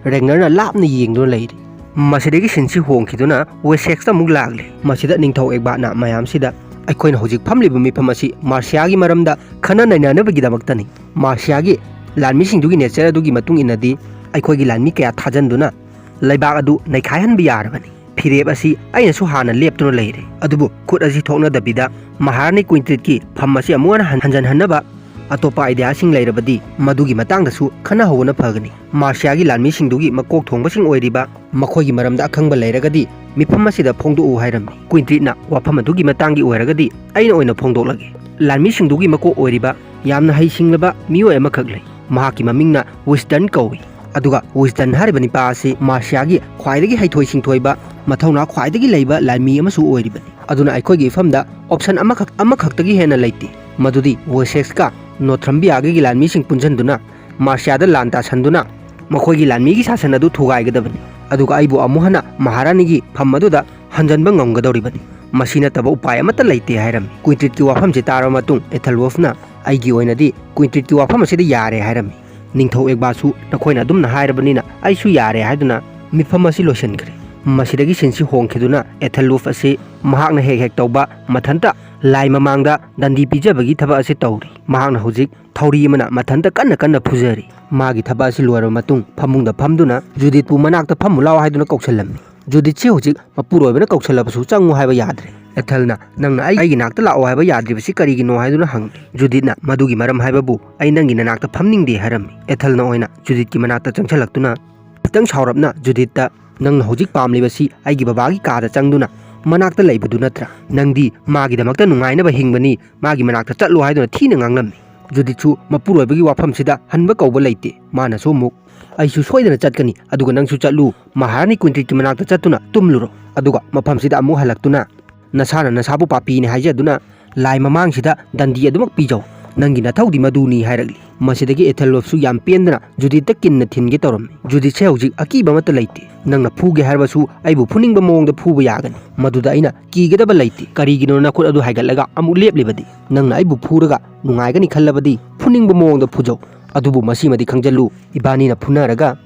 ꯔꯦꯒꯅꯔꯅ ꯂꯥꯞꯅ ꯌꯦꯡꯗꯨꯅ ꯂꯩꯔꯤ꯫ ꯃꯁꯤꯗꯒꯤ ꯁꯤꯟꯁꯤ ꯍꯣꯡꯈꯤꯗꯨꯅ ꯋꯦꯁꯦꯛꯁꯇ ꯑꯃꯨꯛ ꯂꯥꯛꯂꯦ꯫ ꯃꯁꯤꯗ ꯅꯤꯡꯊꯧ ꯑꯦꯛꯕꯥꯠꯅ ꯃꯌꯥꯝꯁꯤꯗ, "ꯑꯩꯈꯣꯏꯅ ꯍꯧꯖꯤꯛ ꯐꯝꯂꯤꯕ ꯃꯤꯐꯝ ꯑꯁꯤ ꯃꯥꯔꯁꯤꯌꯥꯒꯤ ꯃꯔꯝꯗ ꯈꯟꯅ ꯅꯩꯅꯅꯕꯒꯤꯗꯃꯛꯇꯅꯤ꯫ ꯃꯥꯔꯁꯤꯌꯥꯒꯤ ꯂꯥꯟꯃꯤꯁꯤꯡꯗꯨꯒꯤ ꯅꯦꯆꯔ ꯑꯗꯨꯒꯤ ꯃꯇꯨꯡ ꯏꯟꯅꯗꯤ ꯑꯩꯈꯣꯏꯒꯤ ꯂꯥꯟꯃꯤ ꯀꯌꯥ ꯊꯥꯖꯟꯗꯨꯅ ꯂꯩꯕꯥꯛ ꯑꯗꯨ ꯅꯩꯈꯥꯏꯍꯟꯕ ꯌꯥꯔꯕꯅꯤ꯫ ꯐꯤꯔꯦꯞ ꯑꯁꯤ ꯑꯩꯅꯁꯨ ꯍꯥꯟꯅ ꯂꯦꯞꯇꯨꯅ ꯂꯩꯔꯦ, ꯑꯗꯨꯕꯨ ꯈꯨꯠ ꯑꯁꯤ ꯊꯣꯛꯅꯗꯕꯤꯗ ꯃꯍꯥꯔꯥꯅꯤ ꯀ꯭ꯋꯤꯟꯇ꯭ꯔꯤꯠꯀꯤ ꯐꯝ ꯑꯁꯤ ꯑꯃꯨꯛ ꯍꯟꯅ ꯍꯟ-, ꯍꯟꯖꯟꯍꯟꯅꯕ ꯑꯇꯣꯞꯄ ꯑꯥꯏꯗꯤꯌꯥꯁꯤꯡ ꯂꯩꯔꯕꯗꯤ ꯃꯗꯨꯒꯤ ꯃꯇꯥꯡꯗꯁꯨ ꯈꯟꯅꯍꯧꯕꯅ ꯐꯒꯅꯤ꯫ ꯃꯥꯔꯁꯤꯌꯥꯒꯤ ꯂꯥꯟꯃꯤꯁꯤꯡꯗꯨꯒꯤ ꯃꯀꯣꯛ ꯊꯣꯡꯕꯁꯤꯡ ꯑꯣꯏꯔꯤꯕ ꯃꯈꯣꯏꯒꯤ ꯃꯔꯝꯗ ꯑꯈꯪꯕ ꯂꯩꯔꯒꯗꯤ ꯃꯤꯐꯝ ꯑꯁꯤꯗ ꯐꯣꯡꯗꯣꯛꯎ" ꯍꯥꯏꯔꯝꯃꯤ꯫ ꯀ꯭ꯋꯤꯟꯇ꯭ꯔꯤꯠꯅ, "ꯋꯥꯐꯝ ꯑꯗꯨꯒꯤ ꯃꯇꯥꯡꯒꯤ ꯑꯣꯏꯔꯒꯗꯤ ꯑꯩꯅ ꯑꯣꯏꯅ ꯐꯣꯡꯗꯣꯛꯂꯒꯦ꯫ ꯂꯥꯟꯃꯤꯁꯤꯡꯗꯨꯒꯤ ꯃꯀꯣꯛ ꯑꯣꯏꯔꯤꯕ ꯌꯥꯝꯅ ꯍꯩꯁꯤꯡꯂꯕ ꯃꯤꯑꯣꯏ ꯑꯃꯈꯛ ꯂꯩ꯫ ꯃꯍꯥꯛꯀꯤ ꯃꯃꯤꯡꯅ ꯋꯤꯁꯇꯟ ꯀꯧꯏ꯫ ꯑꯗꯨꯒ ꯋꯤꯁꯇꯟ ꯍꯥꯏꯔꯤꯕ ꯅꯤꯄꯥ ꯑꯁꯤ ꯃꯥꯔꯁꯤꯌꯥꯒꯤ ꯈ꯭ꯋꯥꯏꯗꯒꯤ ꯍꯩꯊꯣꯏ ꯁꯤꯡꯊꯣꯏꯕ, ꯃꯊꯧꯅꯥ ꯈ꯭ꯋꯥꯏꯗꯒꯤ ꯂꯩꯕ ꯂꯥꯟꯃꯤ ꯑꯃꯁꯨ ꯑꯣꯏꯔꯤꯕꯅꯤ꯫ ꯑꯗꯨꯅ ꯑꯩꯈꯣꯏꯒꯤ ꯏꯐꯝꯗ ꯑꯣꯞꯁꯟ ꯑꯃꯈꯛ, ꯑꯃꯈꯛꯇꯒꯤ ꯍꯦꯟꯅ ꯂꯩꯇꯦ, ꯃꯗꯨꯗꯤ ꯋꯦꯁꯦꯛꯁꯀ ꯅꯣꯊ꯭ꯔꯝꯕꯤꯌꯥꯒꯤ ꯂꯥꯟꯃꯤꯁꯤꯡ ꯄꯨꯟꯁꯤꯟꯗꯨꯅ ꯃꯥꯔꯁꯤꯌꯥꯗ ꯂꯥꯟ ꯇꯥꯁꯟꯗꯨꯅ ꯃꯈꯣꯏꯒꯤ ꯂꯥꯟꯃꯤꯒꯤ ꯁꯥꯁꯟ ꯑꯗꯨ ꯊꯨꯒꯥꯏꯒꯗꯕꯅꯤ, ꯑꯗꯨꯒ ꯑꯩꯕꯨ ꯑꯃꯨꯛ ꯍꯟꯅ ꯃꯍꯥꯔꯥꯅꯤꯒꯤ ꯐꯝ ꯑꯗꯨꯗ ꯍꯟꯖꯟꯕ ꯉꯝꯒꯗꯧꯔꯤꯕꯅꯤ꯫ ꯃꯁꯤ ꯅꯠꯇꯕ ꯎꯄꯥꯏ ꯑꯃꯠꯇ ꯂꯩꯇꯦ ꯍꯥꯏꯔꯝꯃꯤ꯫ ꯀ꯭ꯋꯤꯟꯇ꯭ꯔꯤꯠꯀꯤ ꯋꯥꯐꯝꯁꯤ ꯇꯥꯔꯕ ꯃꯇꯨꯡ ꯑꯦꯊꯦꯜꯋꯣꯐꯅ ꯑꯩꯒꯤ ꯑꯣꯏꯅꯗꯤ ꯀ꯭ꯋꯤꯟꯇ꯭ꯔꯤꯠꯀꯤ ꯋꯥꯐꯝ ꯑꯁꯤꯗ ꯌꯥꯔꯦ ꯍꯥꯏꯔꯝꯃꯤ꯫ ꯅꯤꯡꯊꯧ ꯑꯦꯒꯕꯥꯁꯨ ꯅꯈꯣꯏꯅ ꯑꯗꯨꯝꯅ ꯍꯥꯏꯔꯕꯅꯤꯅ ꯑꯩꯁꯨ ꯌꯥꯔꯦ ꯍꯥꯏꯗꯨꯅ ꯃꯤꯐꯝ ꯑꯁꯤ ꯂꯣꯏꯁꯤꯟꯈ꯭ꯔꯦ꯫ ꯃꯁꯤꯗꯒꯤ ꯁꯤꯟꯁꯤ ꯍꯣꯡꯈꯤꯗꯨꯅ ꯑꯦꯊꯦꯜꯋꯣꯐ ꯑꯁꯤ ꯃꯍꯥꯛꯅ ꯍꯦꯛ ꯍꯦꯛ ꯇꯧꯕ ꯃꯊꯟꯇ ꯂꯥꯏ ꯃꯃꯥꯡꯗ ꯗꯟꯗꯤ ꯄꯤꯖꯕꯒꯤ ꯊꯕꯛ ꯑꯁꯤ ꯇꯧꯔꯤ꯫ ꯃꯍꯥꯛꯅ ꯍꯧꯖꯤꯛ ꯊꯧꯔꯤ ꯑꯃꯅ ꯃꯊꯟꯇ ꯀꯟꯅ ꯀꯟꯅ ꯐꯨꯖꯔꯤ꯫ ꯃꯥꯒꯤ ꯊꯕꯛ ꯑꯁꯤ ꯂꯣꯏꯔꯕ ꯃꯇꯨꯡ ꯐꯃꯨꯡꯗ ꯐꯝꯗꯨꯅ ꯖꯨꯗꯤꯠꯄꯨ ꯃꯅꯥꯛꯇ ꯐꯝꯃꯨ ꯂꯥꯎ ꯍꯥꯏꯗꯨꯅ ꯀꯧꯁꯜꯂꯝꯃꯤ꯫ ꯖꯨꯗꯤꯠꯁꯤ ꯍꯧꯖꯤꯛ ꯃꯄꯨꯔꯣꯏꯕꯅ ꯀꯧꯁꯜꯂꯕꯁꯨ ꯆꯪꯉꯨ ꯍꯥꯏꯕ ꯌꯥꯗ꯭ꯔꯦ꯫ ꯑꯦꯊꯦꯜꯅ, "ꯅꯪꯅ ꯑꯩ, ꯑꯩꯒꯤ ꯅꯥꯛꯇ ꯂꯥꯛꯑꯣ ꯍꯥꯏꯕ ꯌꯥꯗ꯭ꯔꯤꯕꯁꯤ ꯀꯔꯤꯒꯤꯅꯣ?" ꯍꯥꯏꯗꯨꯅ ꯍꯪꯂꯤ꯫ ꯖꯨꯗꯤꯠꯅ, "ꯃꯗꯨꯒꯤ ꯃꯔꯝ ꯍꯥꯏꯕꯕꯨ ꯑꯩ ꯅꯪꯒꯤ ꯅꯅꯥꯛꯇ ꯐꯝꯅꯤꯡꯗꯦ" ꯍꯥꯏꯔꯝꯃꯤ꯫ ꯑꯦꯊꯦꯜꯅ ꯑꯣꯏꯅ ꯖꯨꯗꯤꯠꯀꯤ ꯃꯅꯥꯛꯇ ꯆꯪꯁꯜꯂꯛꯇꯨꯅ ꯈꯤꯇꯪ ꯁꯥꯎꯔꯞꯅ ꯖꯨꯗꯤꯠꯇ, "ꯅꯪꯅ ꯍꯧꯖꯤꯛ ꯄꯥꯝꯂꯤꯕꯁꯤ ꯑꯩꯒꯤ ꯕꯕꯥꯒꯤ ꯀꯥꯗ ꯆꯪꯗꯨꯅ ꯃꯅꯥꯛꯇ ꯂꯩꯕꯗꯨ ꯅꯠꯇ꯭ꯔꯥ? ꯅꯪꯗꯤ ꯃꯥꯒꯤꯗꯃꯛꯇ ꯅꯨꯡꯉꯥꯏꯅꯕ ꯍꯤꯡꯕꯅꯤ, ꯃꯥꯒꯤ ꯃꯅꯥꯛꯇ ꯆꯠꯂꯣ" ꯍꯥꯏꯗꯨꯅ ꯊꯤꯅ ꯉꯥꯡꯂꯝꯃꯤ꯫ ꯖꯨꯗꯤꯠꯁꯨ ꯃꯄꯨꯔꯣꯏꯕꯒꯤ ꯋꯥꯐꯝꯁꯤꯗ ꯍꯟꯕ ꯀꯧꯕ ꯂꯩꯇꯦ꯫ ꯃꯥꯅꯁꯨ ꯑꯃꯨꯛ, "ꯑꯩꯁꯨ ꯁꯣꯏꯗꯅ ꯆꯠꯀꯅꯤ, ꯑꯗꯨꯒ ꯅꯪꯁꯨ ꯆꯠꯂꯨ, ꯃꯍꯥꯔꯥꯅꯤ ꯀ꯭ꯋꯤꯟꯇ꯭ꯔꯤꯠꯀꯤ ꯃꯅꯥꯛꯇ ꯆꯠꯇꯨꯅ ꯇꯨꯝꯂꯨꯔꯣ, ꯑꯗꯨꯒ ꯃꯐꯝꯁꯤꯗ ꯑꯃꯨꯛ ꯍꯜꯂꯛꯇꯨꯅ ꯅꯁꯥꯅ ꯅꯁꯥꯕꯨ ꯄꯥꯄꯤꯅꯤ ꯍꯥꯏꯖꯗꯨꯅ ꯂꯥꯏ ꯃꯃꯥꯡꯁꯤꯗ ꯗꯟꯗꯤ ꯑꯗꯨꯃꯛ ꯄꯤꯖꯧ꯫ ꯅꯪꯒꯤ ꯅꯊꯧꯗꯤ ꯃꯗꯨꯅꯤ" ꯍꯥꯏꯔꯛꯂꯤ꯫ ꯃꯁꯤꯗꯒꯤ ꯑꯦꯊꯦꯜꯋꯣꯐꯁꯨ ꯌꯥꯝ ꯄꯦꯟꯗꯅ ꯖꯨꯗꯤꯠꯇ ꯀꯤꯟꯅ ꯊꯤꯟꯒꯦ ꯇꯧꯔꯝꯃꯤ꯫ "ꯖꯨꯗꯤꯠꯁꯦ ꯍꯧꯖꯤꯛ ꯑꯀꯤꯕ ꯑꯃꯠꯇ ꯂꯩꯇꯦ꯫ ꯅꯪꯅ ꯐꯨꯒꯦ ꯍꯥꯏꯔꯕꯁꯨ ꯑꯩꯕꯨ ꯐꯨꯅꯤꯡꯕ ꯃꯑꯣꯡꯗ ꯐꯨꯕ ꯌꯥꯒꯅꯤ꯫ ꯃꯗꯨꯗ ꯑꯩꯅ ꯀꯤꯒꯗꯕ ꯂꯩꯇꯦ꯫ ꯀꯔꯤꯒꯤꯅꯣ ꯅꯈꯨꯠ ꯑꯗꯨ ꯍꯥꯏꯒꯠꯂꯒ ꯑꯃꯨꯛ ꯂꯦꯞꯂꯤꯕꯗꯤ? ꯅꯪꯅ ꯑꯩꯕꯨ ꯐꯨꯔꯒ ꯅꯨꯡꯉꯥꯏꯒꯅꯤ ꯈꯜꯂꯕꯗꯤ ꯐꯨꯅꯤꯡꯕ ꯃꯑꯣꯡꯗ ꯐꯨꯖꯧ꯫ ꯑꯗꯨꯕꯨ ꯃꯁꯤꯃꯗꯤ ꯈꯪꯖꯜꯂꯨ, ꯏꯕꯥꯅꯤꯅ ꯐꯨꯅꯔꯒ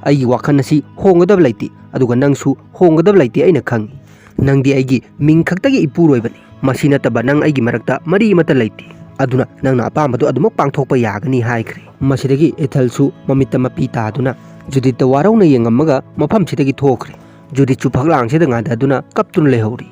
ꯑꯩꯒꯤ ꯋꯥꯈꯜ ꯑꯁꯤ ꯍꯣꯡꯒꯗꯕ ꯂꯩꯇꯦ, ꯑꯗꯨꯒ ꯅꯪꯁꯨ ꯍꯣꯡꯒꯗꯕ ꯂꯩꯇꯦ꯫ ꯑꯩꯅ ꯈꯪꯏ꯫ ꯅꯪꯗꯤ ꯑꯩꯒꯤ ꯃꯤꯡ ꯈꯛꯇꯒꯤ ꯏꯄꯨꯔꯣꯏꯕꯅꯤ꯫ ꯃꯁꯤ ꯅꯠꯇꯕ ꯅꯪ ꯑꯩꯒꯤ ꯃꯔꯛꯇ ꯃꯔꯤ ꯑꯃꯠꯇ ꯂꯩꯇꯦ꯫ ꯑꯗꯨꯅ ꯅꯪꯅ ꯑꯄꯥꯝꯕꯗꯨ ꯑꯗꯨꯃꯛ ꯄꯥꯡꯊꯣꯛꯄ ꯌꯥꯒꯅꯤ" ꯍꯥꯏꯈ꯭ꯔꯦ꯫ ꯃꯁꯤꯗꯒꯤ ꯑꯦꯊꯦꯜꯁꯨ ꯃꯃꯤꯠꯇ ꯃꯄꯤ ꯇꯥꯗꯨꯅ ꯖꯨꯗꯤꯠꯇ ꯋꯥꯔꯧꯅ ꯌꯦꯡꯉꯝꯃꯒ ꯃꯐꯝꯁꯤꯗꯒꯤ ꯊꯣꯛꯈ꯭ꯔꯦ꯫ ꯖꯨꯗꯤꯠꯁꯨ ꯐꯛꯂꯥꯡꯁꯤꯗ ꯉꯥꯗꯗꯨꯅ ꯀꯞꯇꯨꯅ ꯂꯩꯍꯧꯔꯤ꯫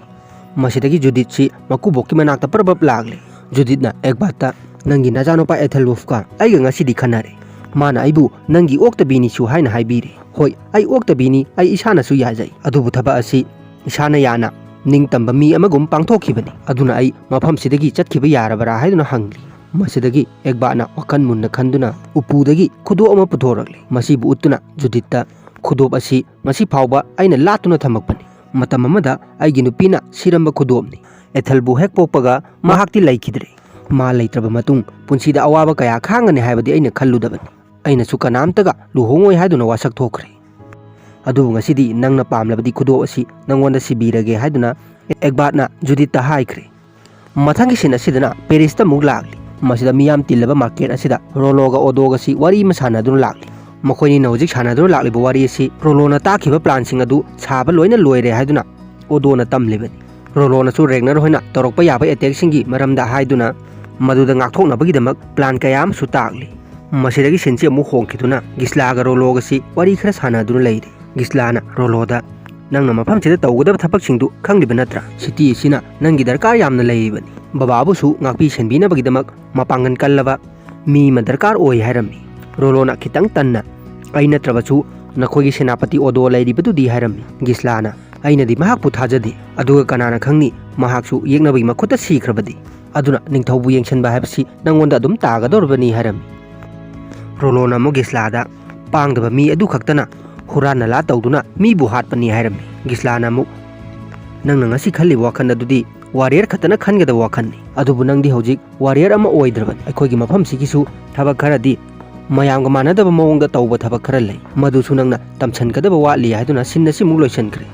ꯃꯁꯤꯗꯒꯤ ꯖꯨꯗꯤꯠꯁꯤ ꯃꯀꯨꯕꯣꯛꯀꯤ ꯃꯅꯥꯛꯇ ꯄ꯭ꯔꯞ ꯄ꯭ꯔꯞ ꯂꯥꯛꯂꯦ꯫ ꯖꯨꯗꯤꯠꯅ ꯑꯦꯒꯕꯥꯠꯇ, "ꯅꯪꯒꯤ ꯅꯆꯥꯅꯨꯄꯥ ꯑꯦꯊꯦꯜꯋꯨꯐꯀ ꯑꯩꯒ ꯉꯁꯤꯗꯤ ꯈꯟꯅꯔꯦ꯫ ꯃꯥꯅ ꯑꯩꯕꯨ ꯅꯪꯒꯤ ꯑꯣꯛꯇꯕꯤꯅꯤꯁꯨ ꯍꯥꯏꯅ ꯍꯥꯏꯕꯤꯔꯦ꯫ ꯍꯣꯏ, ꯑꯩ ꯑꯣꯛꯇꯕꯤꯅꯤ, ꯑꯩ ꯏꯁꯥꯅꯁꯨ ꯌꯥꯖꯩ꯫ ꯑꯗꯨꯕꯨ ꯊꯕꯛ ꯑꯁꯤ ꯏꯁꯥꯅ ꯌꯥꯅ ꯅꯤꯡꯇꯝꯕ ꯃꯤ ꯑꯃꯒꯨꯝ ꯄꯥꯡꯊꯣꯛꯈꯤꯕꯅꯤ꯫ ꯑꯗꯨꯅ ꯑꯩ ꯃꯐꯝꯁꯤꯗꯒꯤ ꯆꯠꯈꯤꯕ ꯌꯥꯔꯕ꯭ꯔꯥ?" ꯍꯥꯏꯗꯨꯅ ꯍꯪꯂꯤ꯫ ꯃꯁꯤꯗꯒꯤ ꯑꯦꯒꯕꯥꯠꯅ ꯋꯥꯈꯜ ꯃꯨꯟꯅ ꯈꯟꯗꯨꯅ ꯎꯄꯨꯗꯒꯤ ꯈꯨꯗꯣꯞ ꯑꯃ ꯄꯨꯊꯣꯔꯛꯂꯤ꯫ ꯃꯁꯤꯕꯨ ꯎꯠꯇꯨꯅ ꯖꯨꯗꯤꯠꯇ, "ꯈꯨꯗꯣꯞ ꯑꯁꯤ ꯉꯁꯤ ꯐꯥꯎꯕ ꯑꯩꯅ ꯂꯥꯠꯇꯨꯅ ꯊꯝꯃꯛꯄꯅꯤ꯫ ꯃꯇꯝ ꯑꯃꯗ ꯑꯩꯒꯤ ꯅꯨꯄꯤꯅ ꯁꯤꯔꯝꯕ ꯈꯨꯗꯣꯞꯅꯤ꯫ ꯑꯦꯊꯦꯜꯕꯨ ꯍꯦꯛ ꯄꯣꯛꯄꯒ ꯃꯍꯥꯛꯇꯤ ꯂꯩꯈꯤꯗ꯭ꯔꯦ꯫ ꯃꯥ ꯂꯩꯇ꯭ꯔꯕ ꯃꯇꯨꯡ ꯄꯨꯟꯁꯤꯗ ꯑꯋꯥꯕ ꯀꯌꯥ ꯈꯥꯡꯒꯅꯤ ꯍꯥꯏꯕꯗꯤ ꯑꯩꯅ ꯈꯜꯂꯨꯗꯕꯅꯤ꯫ ꯑꯩꯅꯁꯨ ꯀꯅꯥꯝꯇꯒ ꯂꯨꯍꯣꯡꯉꯣꯏ ꯍꯥꯏꯗꯨꯅ ꯋꯥꯁꯛ ꯊꯣꯛꯈ꯭ꯔꯦ꯫ ꯑꯗꯨꯕꯨ ꯉꯁꯤꯗꯤ ꯅꯪꯅ ꯄꯥꯝꯂꯕꯗꯤ ꯈꯨꯗꯣꯞ ꯑꯁꯤ ꯅꯪꯉꯣꯟꯗ ꯁꯤꯕꯤꯔꯒꯦ ꯍꯥꯏꯗꯨꯅ ꯑꯦꯛꯕꯥꯠꯅ ꯖꯨꯗꯤꯠꯇ ꯍꯥꯏꯈ꯭ꯔꯦ꯫ ꯃꯊꯪꯒꯤ ꯁꯤꯟ ꯑꯁꯤꯗꯅ ꯄꯦꯔꯤꯁꯇ ꯑꯃꯨꯛ ꯂꯥꯛꯂꯤ꯫ ꯃꯁꯤꯗ ꯃꯤ ꯌꯥꯝ ꯇꯤꯜꯂꯕ ꯃꯥꯔꯀꯦꯠ ꯑꯁꯤꯗ ꯔꯣꯂꯣꯒ ꯑꯣꯗꯣꯒꯁꯤ ꯋꯥꯔꯤ ꯑꯃ ꯁꯥꯟꯅꯗꯨꯅ ꯂꯥꯛꯂꯤ꯫ ꯃꯈꯣꯏꯅꯤꯅ ꯍꯧꯖꯤꯛ ꯁꯥꯟꯅꯗꯨꯅ ꯂꯥꯛꯂꯤꯕ ꯋꯥꯔꯤ ꯑꯁꯤ ꯔꯣꯂꯣꯅ ꯇꯥꯛꯈꯤꯕ ꯄ꯭ꯂꯥꯟꯁꯤꯡ ꯑꯗꯨ ꯁꯥꯕ ꯂꯣꯏꯅ ꯂꯣꯏꯔꯦ ꯍꯥꯏꯗꯨꯅ ꯑꯣꯗꯣꯅ ꯇꯝꯂꯤꯕꯅꯤ꯫ ꯔꯣꯂꯣꯅꯁꯨ ꯔꯦꯒꯅꯔ ꯍꯣꯏꯅ ꯇꯧꯔꯛꯄ ꯌꯥꯕ ꯑꯦꯇꯦꯛꯁꯤꯡꯒꯤ ꯃꯔꯝꯗ ꯍꯥꯏꯗꯨꯅ ꯃꯗꯨꯗ ꯉꯥꯛꯊꯣꯛꯅꯕꯒꯤꯗꯃꯛ ꯄ꯭ꯂꯥꯟ ꯀꯌꯥ ꯑꯃꯁꯨ ꯇꯥꯛꯂꯤ꯫ ꯃꯁꯤꯗꯒꯤ ꯁꯤꯟꯁꯤ ꯑꯃꯨꯛ ꯍꯣꯡꯈꯤꯗꯨꯅ ꯒꯤꯁꯂꯥꯒ ꯔꯣꯂꯣꯒꯁꯤ ꯋꯥꯔꯤ ꯈꯔ ꯁꯥꯟꯅꯗꯨꯅ ꯂꯩꯔꯤ꯫ ꯒꯤꯁꯂꯥꯅ ꯔꯣꯂꯣꯗ, "ꯅꯪꯅ ꯃꯐꯝꯁꯤꯗ ꯇꯧꯒꯗꯕ ꯊꯕꯛꯁꯤꯡꯗꯨ ꯈꯪꯂꯤꯕ ꯅꯠꯇ꯭ꯔꯥ? ꯁꯤꯇꯤ ꯑꯁꯤꯅ ꯅꯪꯒꯤ ꯗꯔꯀꯥꯔ ꯌꯥꯝꯅ ꯂꯩꯔꯤꯕꯅꯤ꯫ ꯕꯕꯥꯕꯨꯁꯨ ꯉꯥꯛꯄꯤ ꯁꯦꯟꯕꯤꯅꯕꯒꯤꯗꯃꯛ ꯃꯄꯥꯡꯒꯜ ꯀꯜꯂꯕ ꯃꯤ ꯑꯃ ꯗꯔꯀꯥꯔ ꯑꯣꯏ" ꯍꯥꯏꯔꯝꯃꯤ꯫ ꯔꯣꯂꯣꯅ ꯈꯤꯇꯪ ꯇꯟꯅ, "ꯑꯩ ꯅꯠꯇ꯭ꯔꯕꯁꯨ ꯅꯈꯣꯏꯒꯤ ꯁꯦꯅꯥꯄꯇꯤ ꯑꯣꯗꯣ ꯂꯩꯔꯤꯕꯗꯨꯗꯤ" ꯍꯥꯏꯔꯝꯃꯤ꯫ ꯒꯤꯁꯂꯥꯅ, "ꯑꯩꯅꯗꯤ ꯃꯍꯥꯛꯄꯨ ꯊꯥꯖꯗꯦ, ꯑꯗꯨꯒ ꯀꯅꯥꯅ ꯈꯪꯅꯤ ꯃꯍꯥꯛꯁꯨ ꯌꯦꯛꯅꯕꯒꯤ ꯃꯈꯨꯠꯇ ꯁꯤꯈ꯭ꯔꯕꯗꯤ? ꯑꯗꯨꯅ ꯅꯤꯡꯊꯧꯕꯨ ꯌꯦꯡꯁꯤꯟꯕ ꯍꯥꯏꯕꯁꯤ ꯅꯪꯉꯣꯟꯗ ꯑꯗꯨꯝ ꯇꯥꯒꯗꯧꯔꯤꯕꯅꯤ" ꯍꯥꯏꯔꯝꯃꯤ꯫ ꯔꯣꯂꯣꯅ ꯑꯃꯨꯛ ꯒꯤꯁꯂꯥꯗ, "ꯄꯥꯡꯗꯕ ꯃꯤ ꯑꯗꯨ ꯈꯛꯇꯅ ꯍꯨꯔꯥꯟ ꯅꯂꯥ ꯇꯧꯗꯨꯅ ꯃꯤꯕꯨ ꯍꯥꯠꯄꯅꯤ" ꯍꯥꯏꯔꯝꯃꯤ꯫ ꯒꯤꯁꯂꯥꯅ ꯑꯃꯨꯛ, "ꯅꯪꯅ ꯉꯁꯤ ꯈꯜꯂꯤꯕ ꯋꯥꯈꯜ ꯑꯗꯨꯗꯤ ꯋꯥꯔꯤꯌꯔ ꯈꯛꯇꯅ ꯈꯟꯒꯗꯕ ꯋꯥꯈꯜꯅꯤ꯫ ꯑꯗꯨꯕꯨ ꯅꯪꯗꯤ ꯍꯧꯖꯤꯛ ꯋꯥꯔꯤꯌꯔ ꯑꯃ ꯑꯣꯏꯗ꯭ꯔꯕꯅꯤ꯫ ꯑꯩꯈꯣꯏꯒꯤ ꯃꯐꯝꯁꯤꯒꯤꯁꯨ ꯊꯕꯛ ꯈꯔꯗꯤ ꯃꯌꯥꯝꯒ ꯃꯥꯟꯅꯗꯕ ꯃꯑꯣꯡꯗ ꯇꯧꯕ ꯊꯕꯛ ꯈꯔ ꯂꯩ꯫ ꯃꯗꯨꯁꯨ ꯅꯪꯅ ꯇꯝꯁꯤꯟꯒꯗꯕ ꯋꯥꯠꯂꯤ" ꯍꯥꯏꯗꯨꯅ ꯁꯤꯟ ꯑꯁꯤꯃꯨꯛ ꯂꯣꯏꯁꯤꯟꯈ꯭ꯔꯦ꯫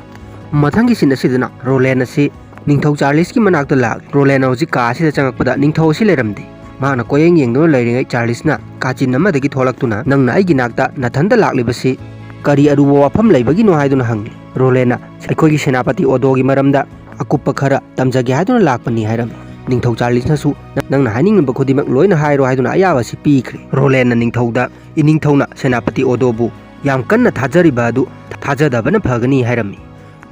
ꯃꯊꯪꯒꯤ ꯁꯤꯟ ꯑꯁꯤꯗꯅ ꯔꯣꯂꯦꯟ ꯑꯁꯤ ꯅꯤꯡꯊꯧ ꯆꯥꯔꯂꯤꯁꯀꯤ ꯃꯅꯥꯛꯇ ꯂꯥꯛꯂꯤ꯫ ꯔꯣꯂꯦꯟꯅ ꯍꯧꯖꯤꯛ ꯀꯥ ꯑꯁꯤꯗ ꯆꯪꯉꯛꯄꯗ ꯅꯤꯡꯊꯧ ꯑꯁꯤ ꯂꯩꯔꯝꯗꯦ꯫ ꯃꯍꯥꯛꯅ ꯀꯣꯌꯦꯡ ꯌꯦꯡꯗꯨꯅ ꯂꯩꯔꯤꯉꯩ ꯆꯥꯔꯂꯤꯁꯅ ꯀꯥꯆꯤꯟ ꯑꯃꯗꯒꯤ ꯊꯣꯛꯂꯛꯇꯨꯅ, "ꯅꯪꯅ ꯑꯩꯒꯤ ꯅꯥꯛꯇ ꯅꯊꯟꯇ ꯂꯥꯛꯂꯤꯕꯁꯤ ꯀꯔꯤ ꯑꯔꯨꯕ ꯋꯥꯐꯝ ꯂꯩꯕꯒꯤꯅꯣ?" ꯍꯥꯏꯗꯨꯅ ꯍꯪꯂꯤ꯫ ꯔꯣꯂꯦꯟꯅ, "ꯑꯩꯈꯣꯏꯒꯤ ꯁꯦꯅꯥꯄꯇꯤ ꯑꯣꯗꯣꯒꯤ ꯃꯔꯝꯗ ꯑꯀꯨꯞꯄ ꯈꯔ ꯇꯝꯖꯒꯦ ꯍꯥꯏꯗꯨꯅ ꯂꯥꯛꯄꯅꯤ" ꯍꯥꯏꯔꯝꯃꯤ꯫ ꯅꯤꯡꯊꯧ ꯆꯥꯔꯂꯤꯁꯅꯁꯨ, "ꯅꯪꯅ ꯍꯥꯏꯅꯤꯡꯂꯤꯕ ꯈꯨꯗꯤꯡꯃꯛ ꯂꯣꯏꯅ ꯍꯥꯏꯔꯣ" ꯍꯥꯏꯗꯨꯅ ꯑꯌꯥꯕ ꯑꯁꯤ ꯄꯤꯈ꯭ꯔꯦ꯫ ꯔꯣꯂꯦꯟꯅ ꯅꯤꯡꯊꯧꯗ, "ꯏꯅꯤꯡꯊꯧꯅ ꯁꯦꯅꯥꯄꯇꯤ ꯑꯣꯗꯣꯕꯨ ꯌꯥꯝ ꯀꯟꯅ ꯊꯥꯖꯔꯤꯕ ꯑꯗꯨ ꯊꯥꯖꯗꯕꯅ ꯐꯒꯅꯤ" ꯍꯥꯏꯔꯝꯃꯤ꯫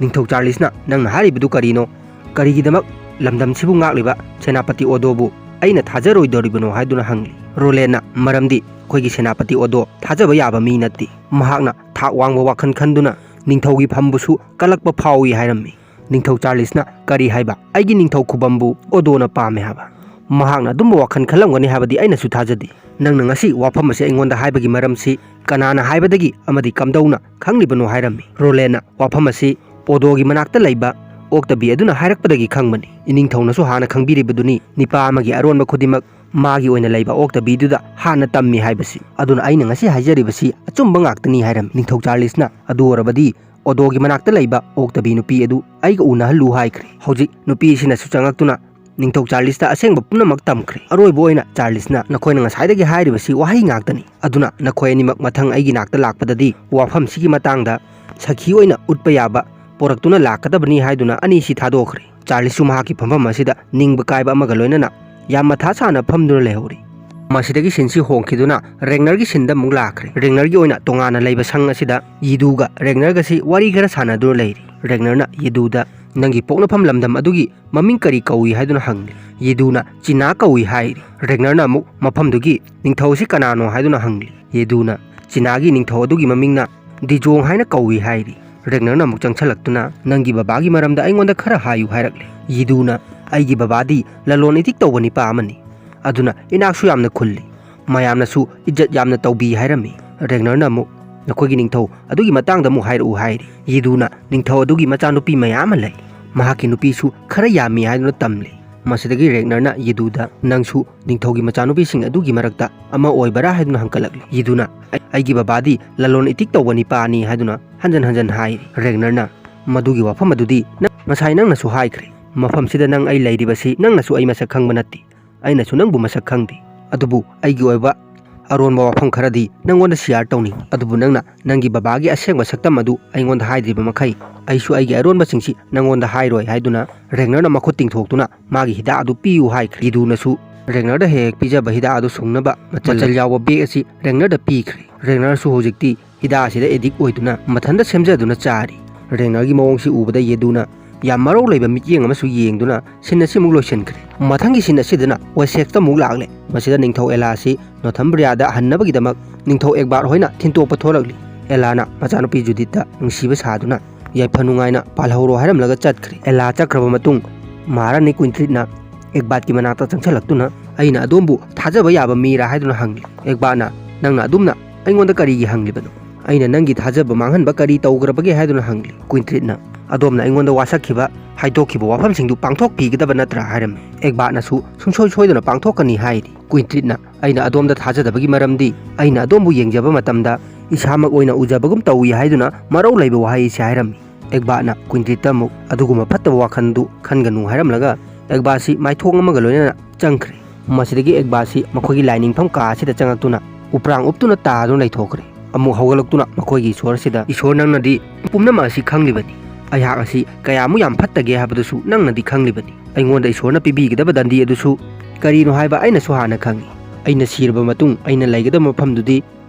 ꯅꯤꯡꯊꯧ ꯆꯥꯔꯂꯤꯁꯅ, "ꯅꯪꯅ ꯍꯥꯏꯔꯤꯕꯗꯨ ꯀꯔꯤꯅꯣ? ꯀꯔꯤꯒꯤꯗꯃꯛ ꯂꯝꯗꯝꯁꯤꯕꯨ ꯉꯥꯛꯂꯤꯕ ꯁꯦꯅꯥꯄꯇꯤ ꯑꯣꯗꯣꯕꯨ ꯑꯩꯅ ꯊꯥꯖꯔꯣꯏꯗꯧꯔꯤꯕꯅꯣ?" ꯍꯥꯏꯗꯨꯅ ꯍꯪꯂꯤ꯫ ꯔꯣꯂꯦꯟꯅ, "ꯃꯔꯝꯗꯤ ꯑꯩꯈꯣꯏꯒꯤ ꯁꯦꯅꯥꯄꯇꯤ ꯑꯣꯗꯣ ꯊꯥꯖꯕ ꯌꯥꯕ ꯃꯤ ꯅꯠꯇꯦ꯫ ꯃꯍꯥꯛꯅ ꯊꯥꯛ ꯋꯥꯡꯕ ꯋꯥꯈꯜ ꯈꯟꯗꯨꯅ ꯅꯤꯡꯊꯧꯒꯤ ꯐꯝꯕꯨꯁꯨ ꯀꯜꯂꯛꯄ ꯐꯥꯎꯏ" ꯍꯥꯏꯔꯝꯃꯤ꯫ ꯅꯤꯡꯊꯧ ꯆꯥꯔꯂꯤꯁꯅ, "ꯀꯔꯤ ꯍꯥꯏꯕ? ꯑꯩꯒꯤ ꯅꯤꯡꯊꯧ ꯈꯨꯕꯝꯕꯨ ꯑꯣꯗꯣꯅ ꯄꯥꯝꯃꯦ ꯍꯥꯏꯕ? ꯃꯍꯥꯛꯅ ꯑꯗꯨꯝꯕ ꯋꯥꯈꯜ ꯈꯜꯂꯝꯒꯅꯤ ꯍꯥꯏꯕꯗꯤ ꯑꯩꯅꯁꯨ ꯊꯥꯖꯗꯦ꯫ ꯅꯪꯅ ꯉꯁꯤ ꯋꯥꯐꯝ ꯑꯁꯤ ꯑꯩꯉꯣꯟꯗ ꯍꯥꯏꯕꯒꯤ ꯃꯔꯝꯁꯤ ꯀꯅꯥꯅ ꯍꯥꯏꯕꯗꯒꯤ ꯑꯃꯗꯤ ꯀꯝꯗꯧꯅ ꯈꯪꯂꯤꯕꯅꯣ?" ꯍꯥꯏꯔꯝꯃꯤ꯫ ꯔꯣꯂꯦꯟꯅ, "ꯋꯥꯐꯝ ꯑꯁꯤ ꯑꯣꯗꯣꯒꯤ ꯃꯅꯥꯛꯇ ꯂꯩꯕ ꯑꯣꯛꯇꯕꯤ ꯑꯗꯨꯅ ꯍꯥꯏꯔꯛꯄꯗꯒꯤ ꯈꯪꯕꯅꯤ꯫ ꯏꯅꯤꯡꯊꯧꯅꯁꯨ ꯍꯥꯟꯅ ꯈꯪꯕꯤꯔꯤꯕꯗꯨꯅꯤ, ꯅꯤꯄꯥ ꯑꯃꯒꯤ ꯑꯔꯣꯟꯕ ꯈꯨꯗꯤꯡꯃꯛ ꯃꯥꯒꯤ ꯑꯣꯏꯅ ꯂꯩꯕ ꯑꯣꯛꯇꯕꯤꯗꯨꯗ ꯍꯥꯟꯅ ꯇꯝꯃꯤ ꯍꯥꯏꯕꯁꯤ꯫ ꯑꯗꯨꯅ ꯑꯩꯅ ꯉꯁꯤ ꯍꯥꯏꯖꯔꯤꯕꯁꯤ ꯑꯆꯨꯝꯕ ꯉꯥꯛꯇꯅꯤ ꯍꯥꯏꯔꯝꯃꯤ꯫ ꯅꯤꯡꯊꯧ ꯆꯥꯔꯂꯤꯁꯅ ꯑꯗꯨ ꯑꯣꯏꯔꯕꯗꯤ ꯑꯣꯗꯣꯒꯤ ꯃꯅꯥꯛꯇ ꯂꯩꯕ ꯑꯣꯛꯇꯕꯤ ꯅꯨꯄꯤ ꯑꯗꯨ ꯑꯩꯒ ꯎꯅꯍꯜꯂꯨ ꯍꯥꯏꯈ꯭ꯔꯦ꯫ ꯍꯧꯖꯤꯛ ꯅꯨꯄꯤꯁꯤꯅꯁꯨ ꯆꯪꯉꯛꯇꯨꯅ ꯅꯤꯡꯊꯧ ꯆꯥꯔꯂꯤꯁꯇ ꯑꯁꯦꯡꯕ ꯄꯨꯝꯅꯃꯛ ꯇꯝꯈ꯭ꯔꯦ꯫ ꯑꯔꯣꯏꯕ ꯑꯣꯏꯅ ꯆꯥꯔꯂꯤꯁꯅ ꯅꯈꯣꯏꯅ ꯉꯁꯥꯏꯗꯒꯤ ꯍꯥꯏꯔꯤꯕꯁꯤ ꯋꯥꯍꯩ ꯉꯥꯛꯇꯅꯤ꯫ ꯑꯗꯨꯅ ꯅꯈꯣꯏ ꯑꯅꯤꯃꯛ ꯃꯊꯪ ꯑꯩꯒꯤ ꯅꯥꯛꯇ ꯂꯥꯛꯄꯗꯗꯤ ꯋꯥꯐꯝꯁꯤꯒꯤ ꯃꯇꯥꯡꯗ ꯁꯈꯤ ꯑꯣꯏꯅ ꯎꯠꯄ ꯌꯥꯕ ꯄꯣꯔꯛꯇꯨꯅ ꯂꯥꯛꯀꯗꯕꯅꯤ ꯍꯥꯏꯗꯨꯅ ꯑꯅꯤꯁꯤ ꯊꯥꯗꯣꯛꯈ꯭ꯔꯦ꯫ ꯆꯥꯔꯂꯤꯁꯁꯨ ꯃꯍꯥꯛꯀꯤ ꯐꯝꯐꯝ ꯑꯁꯤꯗ ꯅꯤꯡꯕ ꯀꯥꯏꯕ ꯑꯃꯒ ꯂꯣꯏꯅꯅ ꯌꯥꯝ ꯃꯊꯥ ꯁꯥꯅ ꯐꯝꯗꯨꯅ ꯂꯩꯍꯧꯔꯤ꯫ ꯃꯁꯤꯗꯒꯤ ꯁꯤꯟꯁꯤ ꯍꯣꯡꯈꯤꯗꯨꯅ ꯔꯦꯒꯅꯔꯒꯤ ꯁꯤꯟꯗ ꯑꯃꯨꯛ ꯂꯥꯛꯈ꯭ꯔꯦ꯫ ꯔꯦꯒꯅꯔꯒꯤ ꯑꯣꯏꯅ ꯇꯣꯉꯥꯟꯅ ꯂꯩꯕ ꯁꯪ ꯑꯁꯤꯗ ꯌꯦꯗꯨꯒ ꯔꯦꯒꯅꯔꯒꯁꯤ ꯋꯥꯔꯤ ꯈꯔ ꯁꯥꯟꯅꯗꯨꯅ ꯂꯩꯔꯤ꯫ ꯔꯦꯒꯅꯔꯅ ꯌꯦꯗꯨꯗ, "ꯅꯪꯒꯤ ꯄꯣꯛꯅꯐꯝ ꯂꯝꯗꯝ ꯑꯗꯨꯒꯤ ꯃꯃꯤꯡ ꯀꯔꯤ ꯀꯧꯏ?" ꯍꯥꯏꯗꯨꯅ ꯍꯪꯂꯤ꯫ ꯌꯦꯗꯨꯅ, "ꯆꯤꯅꯥ ꯀꯧꯏ" ꯍꯥꯏꯔꯤ꯫ ꯔꯦꯒꯅꯔꯅ ꯑꯃꯨꯛ, "ꯃꯐꯝꯗꯨꯒꯤ ꯅꯤꯡꯊꯧ ꯑꯁꯤ ꯀꯅꯥꯅꯣ?" ꯍꯥꯏꯗꯨꯅ ꯍꯪꯂꯤ꯫ ꯌꯦꯗꯨꯅ, "ꯆꯤꯅꯥꯒꯤ ꯅꯤꯡꯊꯧ ꯑꯗꯨꯒꯤ ꯃꯃꯤꯡꯅ ꯗꯤꯖꯣꯡ ꯍꯥꯏꯅ ꯀꯧꯏ" ꯍꯥꯏꯔꯤ꯫ ꯔꯦꯒꯅꯔꯅ ꯑꯃꯨꯛ ꯆꯪꯁꯜꯂꯛꯇꯨꯅ, "ꯅꯪꯒꯤ ꯕꯕꯥꯒꯤ ꯃꯔꯝꯗ ꯑꯩꯉꯣꯟꯗ ꯈꯔ ꯍꯥꯏꯌꯨ" ꯍꯥꯏꯔꯛꯂꯦ꯫ ꯌꯦꯗꯨꯅ, "ꯑꯩꯒꯤ ꯕꯕꯥꯗꯤ ꯂꯂꯣꯟ ꯏꯇꯤꯛ ꯇꯧꯕ ꯅꯤꯄꯥ ꯑꯃꯅꯤ, ꯑꯗꯨꯅ ꯏꯅꯥꯛꯁꯨ ꯌꯥꯝꯅ ꯈꯨꯜꯂꯤ, ꯃꯌꯥꯝꯅꯁꯨ ꯏꯖꯠ ꯌꯥꯝꯅ ꯇꯧꯕꯤ" ꯍꯥꯏꯔꯝꯃꯤ꯫ ꯔꯦꯒꯅꯔꯅ ꯑꯃꯨꯛ, "ꯅꯈꯣꯏꯒꯤ ꯅꯤꯡꯊꯧ ꯑꯗꯨꯒꯤ ꯃꯇꯥꯡꯗ ꯑꯃꯨꯛ ꯍꯥꯏꯔꯛꯎ" ꯍꯥꯏꯔꯤ꯫ ꯌꯦꯗꯨꯅ, "ꯅꯤꯡꯊꯧ ꯑꯗꯨꯒꯤ ꯃꯆꯥꯅꯨꯄꯤ ꯃꯌꯥꯝ ꯑꯃ ꯂꯩ, ꯃꯍꯥꯛꯀꯤ ꯅꯨꯄꯤꯁꯨ ꯈꯔ ꯌꯥꯝꯃꯤ" ꯍꯥꯏꯗꯨꯅ ꯇꯝꯂꯤ꯫ ꯃꯁꯤꯗꯒꯤ ꯔꯦꯒꯅꯔꯅ ꯌꯦꯗꯨꯗ, "ꯅꯪꯁꯨ ꯅꯤꯡꯊꯧꯒꯤ ꯃꯆꯥꯅꯨꯄꯤꯁꯤꯡ ꯑꯗꯨꯒꯤ ꯃꯔꯛꯇ ꯑꯃ ꯑꯣꯏꯕꯔꯥ?" ꯍꯥꯏꯗꯨꯅ ꯍꯪꯀꯠꯂꯛꯂꯤ꯫ ꯌꯦꯗꯨꯅ, "ꯑꯩꯒꯤ ꯕꯕꯥꯗꯤ ꯂꯂꯣꯟ ꯏꯇꯤꯛ ꯇꯧꯕ ꯅꯤꯄꯥꯅꯤ" ꯍꯥꯏꯗꯨꯅ ꯍꯟꯖꯟ ꯍꯟꯖꯟ ꯍꯥꯏꯔꯤ꯫ ꯔꯦꯒꯅꯔꯅ, "ꯃꯗꯨꯒꯤ ꯋꯥꯐꯝ ꯑꯗꯨꯗꯤ ꯅꯪ, ꯉꯁꯥꯏ ꯅꯪꯅꯁꯨ ꯍꯥꯏꯈ꯭ꯔꯦ꯫ ꯃꯐꯝꯁꯤꯗ ꯅꯪ ꯑꯩ ꯂꯩꯔꯤꯕꯁꯤ ꯅꯪꯅꯁꯨ ꯑꯩ ꯃꯁꯛ ꯈꯪꯕ ꯅꯠꯇꯦ, ꯑꯩꯅꯁꯨ ꯅꯪꯕꯨ ꯃꯁꯛ ꯈꯪꯗꯦ꯫ ꯑꯗꯨꯕꯨ ꯑꯩꯒꯤ ꯑꯣꯏꯕ ꯑꯔꯣꯟꯕ ꯋꯥꯐꯝ ꯈꯔꯗꯤ ꯅꯪꯉꯣꯟꯗ ꯁꯤꯌꯥꯔ ꯇꯧꯅꯤꯡꯏ꯫ ꯑꯗꯨꯕꯨ ꯅꯪꯅ ꯅꯪꯒꯤ ꯕꯕꯥꯒꯤ ꯑꯁꯦꯡꯕ ꯁꯛꯇꯝ ꯑꯗꯨ ꯑꯩꯉꯣꯟꯗ ꯍꯥꯏꯗ꯭ꯔꯤꯕ ꯃꯈꯩ ꯑꯩꯁꯨ ꯑꯩꯒꯤ ꯑꯔꯣꯟꯕꯁꯤꯡꯁꯤ ꯅꯪꯉꯣꯟꯗ ꯍꯥꯏꯔꯣꯏ" ꯍꯥꯏꯗꯨꯅ ꯔꯦꯒꯅꯔꯅ ꯃꯈꯨꯠ ꯇꯤꯡꯊꯣꯛꯇꯨꯅ ꯃꯥꯒꯤ ꯍꯤꯗꯥꯛ ꯑꯗꯨ ꯄꯤꯌꯨ ꯍꯥꯏꯈ꯭ꯔꯦ꯫ ꯌꯦꯗꯨꯅꯁꯨ ꯔꯦꯒꯅꯔꯗ ꯍꯦꯛ ꯍꯦꯛ ꯄꯤꯖꯕ ꯍꯤꯗꯥꯛ ꯑꯗꯨ ꯁꯨꯡꯅꯕ ꯃꯆꯜ ꯌꯥꯎꯕ ꯕꯦꯒ ꯑꯁꯤ ꯔꯦꯒꯅꯔꯗ ꯄꯤꯈ꯭ꯔꯦ꯫ ꯔꯦꯒꯅꯔꯁꯨ ꯍꯧꯖꯤꯛꯇꯤ ꯍꯤꯗꯥꯛ ꯑꯁꯤꯗ ꯑꯦꯗꯤꯛ ꯑꯣꯏꯗꯨꯅ ꯃꯊꯟꯇ ꯁꯦꯝꯖꯗꯨꯅ ꯆꯥꯔꯤ꯫ ꯔꯦꯒꯅꯔꯒꯤ ꯃꯑꯣꯡꯁꯤ ꯎꯕꯗ ꯌꯦꯗꯨꯅ ꯌꯥꯝ ꯃꯔꯧ ꯂꯩꯕ ꯃꯤꯠꯌꯦꯡ ꯑꯃꯁꯨ ꯌꯦꯡꯗꯨꯅ ꯁꯤꯟ ꯑꯁꯤꯃꯨꯛ ꯂꯣꯏꯁꯤꯟꯈ꯭ꯔꯦ꯫ ꯃꯊꯪꯒꯤ ꯁꯤꯟ ꯑꯁꯤꯗꯅ ꯋꯦꯁꯦꯛꯁꯇ ꯑꯃꯨꯛ ꯂꯥꯛꯂꯦ꯫ ꯃꯁꯤꯗ ꯅꯤꯡꯊꯧ ꯑꯦꯂꯥ ꯑꯁꯤ ꯅꯣꯔꯊꯝꯕ꯭ꯔꯤꯌꯥꯗ ꯍꯟꯅꯕꯒꯤꯗꯃꯛ ꯅꯤꯡꯊꯧ ꯑꯦꯛꯕꯥꯔꯠ ꯍꯣꯏꯅ ꯊꯤꯟꯇꯣꯛꯄ ꯊꯣꯛꯂꯛꯂꯤ꯫ ꯑꯦꯂꯥꯅ ꯃꯆꯥꯅꯨꯄꯤ ꯖꯨꯗꯤꯠꯇ ꯅꯨꯡꯁꯤꯕ ꯁꯥꯗꯨꯅ ꯌꯥꯏꯐ ꯅꯨꯡꯉꯥꯏꯅ ꯄꯥꯜꯍꯧꯔꯣ ꯍꯥꯏꯔꯝꯂꯒ ꯆꯠꯈ꯭ꯔꯦ꯫ ꯑꯦꯂꯥ ꯆꯠꯈ꯭ꯔꯕ ꯃꯇꯨꯡ ꯃꯍꯥꯔꯥꯅꯤ ꯀ꯭ꯋꯤꯟꯇ꯭ꯔꯤꯠꯅ ꯑꯦꯛꯕꯥꯔꯠꯀꯤ ꯃꯅꯥꯛꯇ ꯆꯪꯁꯤꯜꯂꯛꯇꯨꯅ, "ꯑꯩꯅ ꯑꯗꯣꯝꯕꯨ ꯊꯥꯖꯕ ꯌꯥꯕ ꯃꯤꯔꯥ?" ꯍꯥꯏꯗꯨꯅ ꯍꯪꯂꯤ꯫ ꯑꯦꯛꯕꯥꯔꯠꯅ, "ꯅꯪꯅ ꯑꯗꯨꯝꯅ ꯑꯩꯉꯣꯟꯗ ꯀꯔꯤꯒꯤ ꯍꯪꯂꯤꯕꯅꯣ? ꯑꯩꯅ ꯅꯪꯒꯤ ꯊꯥꯖꯕ ꯃꯥꯡꯍꯟꯕ ꯀꯔꯤ ꯇꯧꯈ꯭ꯔꯕꯒꯦ?" ꯍꯥꯏꯗꯨꯅ ꯍꯪꯂꯤ꯫ ꯀ꯭ꯋꯤꯟꯇ꯭ꯔꯤꯠꯅ, ꯑꯗꯣꯝꯅ ꯑꯩꯉꯣꯟꯗ ꯋꯥꯁꯛꯈꯤꯕ, ꯍꯥꯏꯗꯣꯛꯈꯤꯕ ꯋꯥꯐꯝꯁꯤꯡꯗꯨ ꯄꯥꯡꯊꯣꯛꯄꯤꯒꯗꯕ ꯅꯠꯇ꯭ꯔꯥ?" ꯍꯥꯏꯔꯝꯃꯤ꯫ ꯑꯦꯒꯕꯥꯠꯅꯁꯨ ꯁꯨꯡꯁꯣꯏ ꯁꯣꯏꯗꯅ ꯄꯥꯡꯊꯣꯛꯀꯅꯤ ꯍꯥꯏꯔꯤ꯫ ꯀ꯭ꯋꯤꯟꯇ꯭ꯔꯤꯠꯅ, "ꯑꯩꯅ ꯑꯗꯣꯝꯗ ꯊꯥꯖꯗꯕꯒꯤ ꯃꯔꯝꯗꯤ ꯑꯩꯅ ꯑꯗꯣꯝꯕꯨ ꯌꯦꯡꯖꯕ ꯃꯇꯝꯗ ꯏꯁꯥꯃꯛ ꯑꯣꯏꯅ ꯎꯖꯕꯒꯨꯝ ꯇꯧꯏ" ꯍꯥꯏꯗꯨꯅ ꯃꯔꯧ ꯂꯩꯕ ꯋꯥꯍꯩ ꯑꯁꯤ ꯍꯥꯏꯔꯝꯃꯤ꯫ ꯑꯦꯒꯕꯥꯠꯅ ꯀ꯭ꯋꯤꯟꯇ꯭ꯔꯤꯠꯇ ꯑꯃꯨꯛ ꯑꯗꯨꯒꯨꯝꯕ ꯐꯠꯇꯕ ꯋꯥꯈꯜꯗꯨ ꯈꯟꯒꯅꯨ ꯍꯥꯏꯔꯝꯂꯒ ꯑꯦꯒꯕꯥꯠꯁꯤ ꯃꯥꯏꯊꯣꯡ ꯑꯃꯒ ꯂꯣꯏꯅꯅ ꯆꯪꯈ꯭ꯔꯦ꯫ ꯃꯁꯤꯗꯒꯤ ꯑꯦꯒꯕꯥꯠꯁꯤ ꯃꯈꯣꯏꯒꯤ ꯂꯥꯏꯅꯤꯡꯐꯝ ꯀꯥ ꯑꯁꯤꯗ ꯆꯪꯉꯛꯇꯨꯅ ꯎꯄ꯭ꯔꯥꯡ ꯎꯞꯇꯨꯅ ꯇꯥꯗꯨꯅ ꯂꯩꯊꯣꯛꯈ꯭ꯔꯦ꯫ ꯑꯃꯨꯛ ꯍꯧꯒꯠꯂꯛꯇꯨꯅ ꯃꯈꯣꯏꯒꯤ ꯏꯁꯣꯔ ꯑꯁꯤꯗ, "ꯏꯁꯣꯔ, ꯅꯪꯅꯗꯤ ꯄꯨꯝꯅꯃꯛ ꯑꯁꯤ ꯈꯪꯂꯤꯕꯅꯤ꯫ ꯑꯩꯍꯥꯛ ꯑꯁꯤ ꯀꯌꯥꯃꯨꯛ ꯌꯥꯝ ꯐꯠꯇꯒꯦ ꯍꯥꯏꯕꯗꯨꯁꯨ ꯅꯪꯅꯗꯤ ꯈꯪꯂꯤꯕꯅꯤ꯫ ꯑꯩꯉꯣꯟꯗ ꯏꯁꯣꯔꯅ ꯄꯤꯕꯤꯒꯗꯕ ꯗꯟꯗꯤ ꯑꯗꯨꯁꯨ ꯀꯔꯤꯅꯣ ꯍꯥꯏꯕ ꯑꯩꯅꯁꯨ ꯍꯥꯟꯅ ꯈꯪꯏ꯫ ꯑꯩꯅ ꯁꯤꯔꯕ ꯃꯇꯨꯡ ꯑꯩꯅ ꯂꯩꯒꯗꯕ ꯃꯐꯝꯗꯨꯗꯤ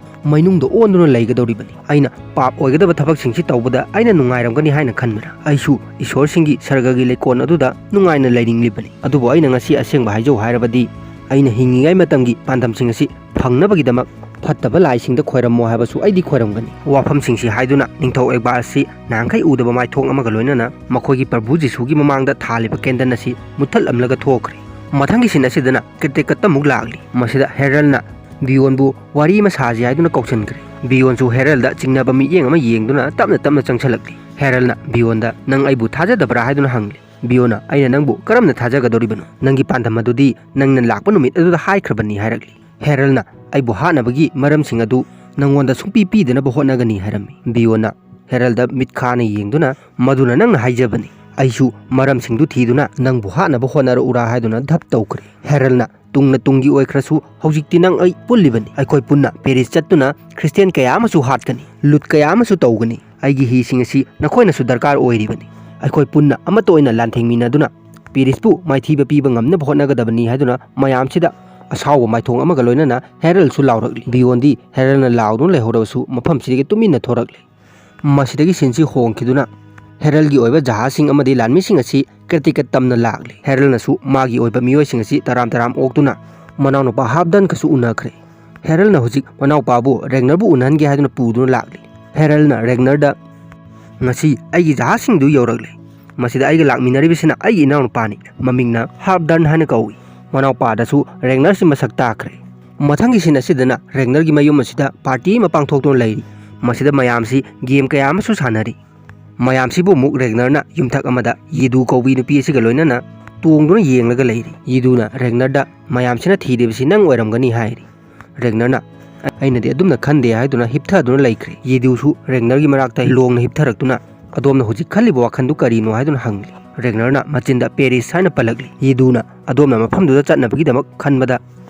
ꯃꯩꯅꯨꯡꯗ ꯑꯣꯟꯗꯨꯅ ꯂꯩꯒꯗꯧꯔꯤꯕꯅꯤ꯫ ꯑꯩꯅ ꯄꯥꯞ ꯑꯣꯏꯒꯗꯕ ꯊꯕꯛꯁꯤꯡꯁꯤ ꯇꯧꯕꯗ ꯑꯩꯅ ꯅꯨꯡꯉꯥꯏꯔꯝꯒꯅꯤ ꯍꯥꯏꯅ ꯈꯟꯕ꯭ꯔꯥ? ꯑꯩꯁꯨ ꯏꯁꯣꯔꯁꯤꯡꯒꯤ ꯁꯔꯒꯒꯤ ꯂꯩꯀꯣꯜ ꯑꯗꯨꯗ ꯅꯨꯡꯉꯥꯏꯅ ꯂꯩꯅꯤꯡꯂꯤꯕꯅꯤ꯫ ꯑꯗꯨꯕꯨ ꯑꯩꯅ ꯉꯁꯤ ꯑꯁꯦꯡꯕ ꯍꯥꯏꯖꯧ ꯍꯥꯏꯔꯕꯗꯤ, ꯑꯩꯅ ꯍꯤꯡꯉꯤꯉꯩ ꯃꯇꯝꯒꯤ ꯄꯥꯟꯗꯝꯁꯤꯡ ꯑꯁꯤ ꯐꯪꯅꯕꯒꯤꯗꯃꯛ ꯐꯠꯇꯕ ꯂꯥꯏꯁꯤꯡꯗ ꯈꯣꯏꯔꯝꯃꯣ ꯍꯥꯏꯕꯁꯨ ꯑꯩꯗꯤ ꯈꯣꯏꯔꯝꯒꯅꯤ"꯫ ꯋꯥꯐꯝꯁꯤꯡꯁꯤ ꯍꯥꯏꯗꯨꯅ ꯅꯤꯡꯊꯧ ꯑꯦꯒꯕꯥꯠ ꯑꯁꯤ ꯅꯍꯥꯟꯈꯩ ꯎꯗꯕ ꯃꯥꯏꯊꯣꯡ ꯑꯃꯒ ꯂꯣꯏꯅꯅ ꯃꯈꯣꯏꯒꯤ ꯄ꯭ꯔꯚꯨ ꯖꯤꯁꯨꯒꯤ ꯃꯃꯥꯡꯗ ꯊꯥꯜꯂꯤꯕ ꯀꯦꯟꯗꯜ ꯑꯁꯤ ꯃꯨꯠꯊꯠꯂꯝꯂꯒ ꯊꯣꯛꯈ꯭ꯔꯦ꯫ ꯃꯊꯪꯒꯤ ꯁꯤꯟ ꯑꯁꯤꯗꯅ ꯀ꯭ꯔꯤꯇꯤꯀꯠꯇ ꯑꯃꯨꯛ ꯂꯥꯛꯂꯤ꯫ ꯃꯁꯤꯗ ꯍꯦꯔꯜꯅ ꯕꯤꯌꯣꯟꯕꯨ ꯋꯥꯔꯤ ꯑꯃ ꯁꯥꯁꯤ ꯍꯥꯏꯗꯨꯅ ꯀꯧꯁꯤꯟꯈ꯭ꯔꯦ꯫ ꯕꯤꯌꯣꯟꯁꯨ ꯍꯦꯔꯜꯗ ꯆꯤꯡꯅꯕ ꯃꯤꯠꯌꯦꯡ ꯑꯃ ꯌꯦꯡꯗꯨꯅ ꯇꯞꯅ ꯇꯞꯅ ꯆꯪꯁꯤꯜꯂꯛꯂꯤ꯫ ꯍꯦꯔꯜꯅ ꯕꯤꯌꯣꯟꯗ, "ꯅꯪ ꯑꯩꯕꯨ ꯊꯥꯖꯗꯕ꯭ꯔꯥ?" ꯍꯥꯏꯗꯨꯅ ꯍꯪꯂꯤ꯫ ꯕꯤꯌꯣꯟꯅ, "ꯑꯩꯅ ꯅꯪꯕꯨ ꯀꯔꯝꯅ ꯊꯥꯖꯒꯗꯧꯔꯤꯕꯅꯣ? ꯅꯪꯒꯤ ꯄꯥꯟꯗꯝ ꯑꯗꯨꯗꯤ ꯅꯪꯅ ꯂꯥꯛꯄ ꯅꯨꯃꯤꯠ ꯑꯗꯨꯗ ꯍꯥꯏꯈ꯭ꯔꯕꯅꯤ" ꯍꯥꯏꯔꯛꯂꯤ꯫ ꯍꯦꯔꯜꯅ, "ꯑꯩꯕꯨ ꯍꯥꯠꯅꯕꯒꯤ ꯃꯔꯝꯁꯤꯡ ꯑꯗꯨ ꯅꯪꯉꯣꯟꯗ ꯁꯨꯡꯄꯤ ꯄꯤꯗꯅꯕ ꯍꯣꯠꯅꯒꯅꯤ" ꯍꯥꯏꯔꯝꯃꯤ꯫ ꯕꯤꯌꯣꯟꯅ ꯍꯦꯔꯜꯗ ꯃꯤꯠ ꯈꯥꯅ ꯌꯦꯡꯗꯨꯅ, "ꯃꯗꯨꯅ ꯅꯪꯅ ꯍꯥꯏꯖꯕꯅꯤ꯫ ꯑꯩꯁꯨ ꯃꯔꯝꯁꯤꯡꯗꯨ ꯊꯤꯗꯨꯅ ꯅꯪꯕꯨ ꯍꯥꯠꯅꯕ ꯍꯣꯠꯅꯔꯛꯎꯔꯥ?" ꯍꯥꯏꯗꯨꯅ ꯙꯞ ꯇꯧꯈ꯭ꯔꯦ꯫ ꯍꯦꯔꯜꯅ, "ꯇꯨꯡꯅ ꯇꯨꯡꯒꯤ ꯑꯣꯏꯈ꯭ꯔꯁꯨ ꯍꯧꯖꯤꯛꯇꯤ ꯅꯪ ꯑꯩ ꯄꯨꯜꯂꯤꯕꯅꯤ꯫ ꯑꯩꯈꯣꯏ ꯄꯨꯟꯅ ꯄꯦꯔꯤꯁ ꯆꯠꯇꯨꯅ ꯈ꯭ꯔꯤꯁꯇꯤꯌꯥꯟ ꯀꯌꯥ ꯑꯃꯁꯨ ꯍꯥꯠꯀꯅꯤ, ꯂꯨꯠ ꯀꯌꯥ ꯑꯃꯁꯨ ꯇꯧꯒꯅꯤ꯫ ꯑꯩꯒꯤ ꯍꯤꯁꯤꯡ ꯑꯁꯤ ꯅꯈꯣꯏꯅꯁꯨ ꯗꯔꯀꯥꯔ ꯑꯣꯏꯔꯤꯕꯅꯤ꯫ ꯑꯩꯈꯣꯏ ꯄꯨꯟꯅ ꯑꯃꯠꯇ ꯑꯣꯏꯅ ꯂꯥꯟꯊꯦꯡꯃꯤꯟꯅꯗꯨꯅ ꯄꯦꯔꯤꯁꯄꯨ ꯃꯥꯏꯊꯤꯕ ꯄꯤꯕ ꯉꯝꯅꯕ ꯍꯣꯠꯅꯒꯗꯕꯅꯤ" ꯍꯥꯏꯗꯨꯅ ꯃꯌꯥꯝꯁꯤꯗ ꯑꯁꯥꯎꯕ ꯃꯥꯏꯊꯣꯡ ꯑꯃꯒ ꯂꯣꯏꯅꯅ ꯍꯦꯔꯜꯁꯨ ꯂꯥꯎꯔꯛꯂꯤ꯫ ꯕꯤꯌꯣꯟꯗꯤ ꯍꯦꯔꯜꯅ ꯂꯥꯎꯗꯨꯅ ꯂꯩꯍꯧꯔꯕꯁꯨ ꯃꯐꯝꯁꯤꯗꯒꯤ ꯇꯨꯃꯤꯟꯅ ꯊꯣꯔꯛꯂꯤ꯫ ꯃꯁꯤꯗꯒꯤ ꯁꯤꯟꯁꯤ ꯍꯣꯡꯈꯤꯗꯨꯅ ꯍꯦꯔꯜꯒꯤ ꯑꯣꯏꯕ ꯖꯍꯥꯖꯁꯤꯡ ꯑꯃꯗꯤ ꯂꯥꯟꯃꯤꯁꯤꯡ ꯑꯁꯤ ꯀ꯭ꯔꯤꯇꯤꯀꯠ ꯇꯝꯅ ꯂꯥꯛꯂꯤ꯫ ꯍꯦꯔꯜꯅꯁꯨ ꯃꯥꯒꯤ ꯑꯣꯏꯕ ꯃꯤꯑꯣꯏꯁꯤꯡ ꯑꯁꯤ ꯇꯔꯥꯝ ꯇꯔꯥꯝ ꯑꯣꯛꯇꯨꯅ ꯃꯅꯥꯎꯅꯨꯄꯥ ꯍꯥꯞꯗꯟꯒꯁꯨ ꯎꯅꯈ꯭ꯔꯦ꯫ ꯍꯦꯔꯜꯅ ꯍꯧꯖꯤꯛ ꯃꯅꯥꯎꯄꯥꯕꯨ ꯔꯦꯒꯅꯔꯕꯨ ꯎꯅꯍꯟꯒꯦ ꯍꯥꯏꯗꯨꯅ ꯄꯨꯗꯨꯅ ꯂꯥꯛꯂꯤ꯫ ꯍꯦꯔꯜꯅ ꯔꯦꯒꯅꯔꯗ, "ꯉꯁꯤ ꯑꯩꯒꯤ ꯖꯍꯥꯖꯁꯤꯡꯗꯨ ꯌꯧꯔꯛꯂꯦ꯫ ꯃꯁꯤꯗ ꯑꯩꯒ ꯂꯥꯛꯃꯤꯟꯅꯔꯤꯕꯁꯤꯅ ꯑꯩꯒꯤ ꯏꯅꯥꯎꯅꯨꯄꯥꯅꯤ꯫ ꯃꯃꯤꯡꯅ ꯍꯥꯞꯗꯟ ꯍꯥꯏꯅ ꯀꯧꯏ"꯫ ꯃꯅꯥꯎꯄꯥꯗꯁꯨ ꯔꯦꯒꯅꯔꯁꯤ ꯃꯁꯛ ꯇꯥꯛꯈ꯭ꯔꯦ꯫ ꯃꯊꯪꯒꯤ ꯁꯤꯟ ꯑꯁꯤꯗꯅ ꯔꯦꯒꯅꯔꯒꯤ ꯃꯌꯨꯝ ꯑꯁꯤꯗ ꯄꯥꯔꯇꯤ ꯑꯃ ꯄꯥꯡꯊꯣꯛꯇꯨꯅ ꯂꯩꯔꯤ꯫ ꯃꯁꯤꯗ ꯃꯌꯥꯝꯁꯤ ꯒꯦꯝ ꯀꯌꯥ ꯑꯃꯁꯨ ꯁꯥꯟꯅꯔꯤ꯫ ꯃꯌꯥꯝꯁꯤꯕꯨ ꯑꯃꯨꯛ ꯔꯦꯒꯅꯔꯅ ꯌꯨꯝꯊꯛ ꯑꯃꯗ ꯌꯤꯗꯨ ꯀꯧꯕꯤ ꯅꯨꯄꯤ ꯑꯁꯤꯒ ꯂꯣꯏꯅꯅ ꯇꯣꯡꯗꯨꯅ ꯌꯦꯡꯂꯒ ꯂꯩꯔꯤ꯫ ꯌꯤꯗꯨꯅ ꯔꯦꯒꯅꯔꯗ, "ꯃꯌꯥꯝꯁꯤꯅ ꯊꯤꯔꯤꯕꯁꯤ ꯅꯪ ꯑꯣꯏꯔꯝꯒꯅꯤ" ꯍꯥꯏꯔꯤ꯫ ꯔꯦꯒꯅꯔꯅ, "ꯑꯩꯅꯗꯤ ꯑꯗꯨꯝꯅ ꯈꯟꯗꯦ" ꯍꯥꯏꯗꯨꯅ ꯍꯤꯞꯊꯗꯨꯅ ꯂꯩꯈ꯭ꯔꯦ꯫ ꯌꯤꯗꯨꯁꯨ ꯔꯦꯒꯅꯔꯒꯤ ꯃꯅꯥꯛꯇ ꯂꯣꯡꯅ ꯍꯤꯞꯊꯔꯛꯇꯨꯅ, "ꯑꯗꯣꯝꯅ ꯍꯧꯖꯤꯛ ꯈꯜꯂꯤꯕ ꯋꯥꯈꯜꯗꯨ ꯀꯔꯤꯅꯣ?" ꯍꯥꯏꯗꯨꯅ ꯍꯪꯂꯤ꯫ ꯔꯦꯒꯅꯔꯅ ꯃꯆꯤꯟꯗ "ꯄꯦꯔꯤꯁ" ꯍꯥꯏꯅ ꯄꯜꯂꯛꯂꯤ꯫ ꯌꯤꯗꯨꯅ, "ꯑꯗꯣꯝꯅ ꯃꯐꯝꯗꯨꯗ ꯆꯠꯅꯕꯒꯤꯗꯃꯛ ꯈꯟꯕꯗ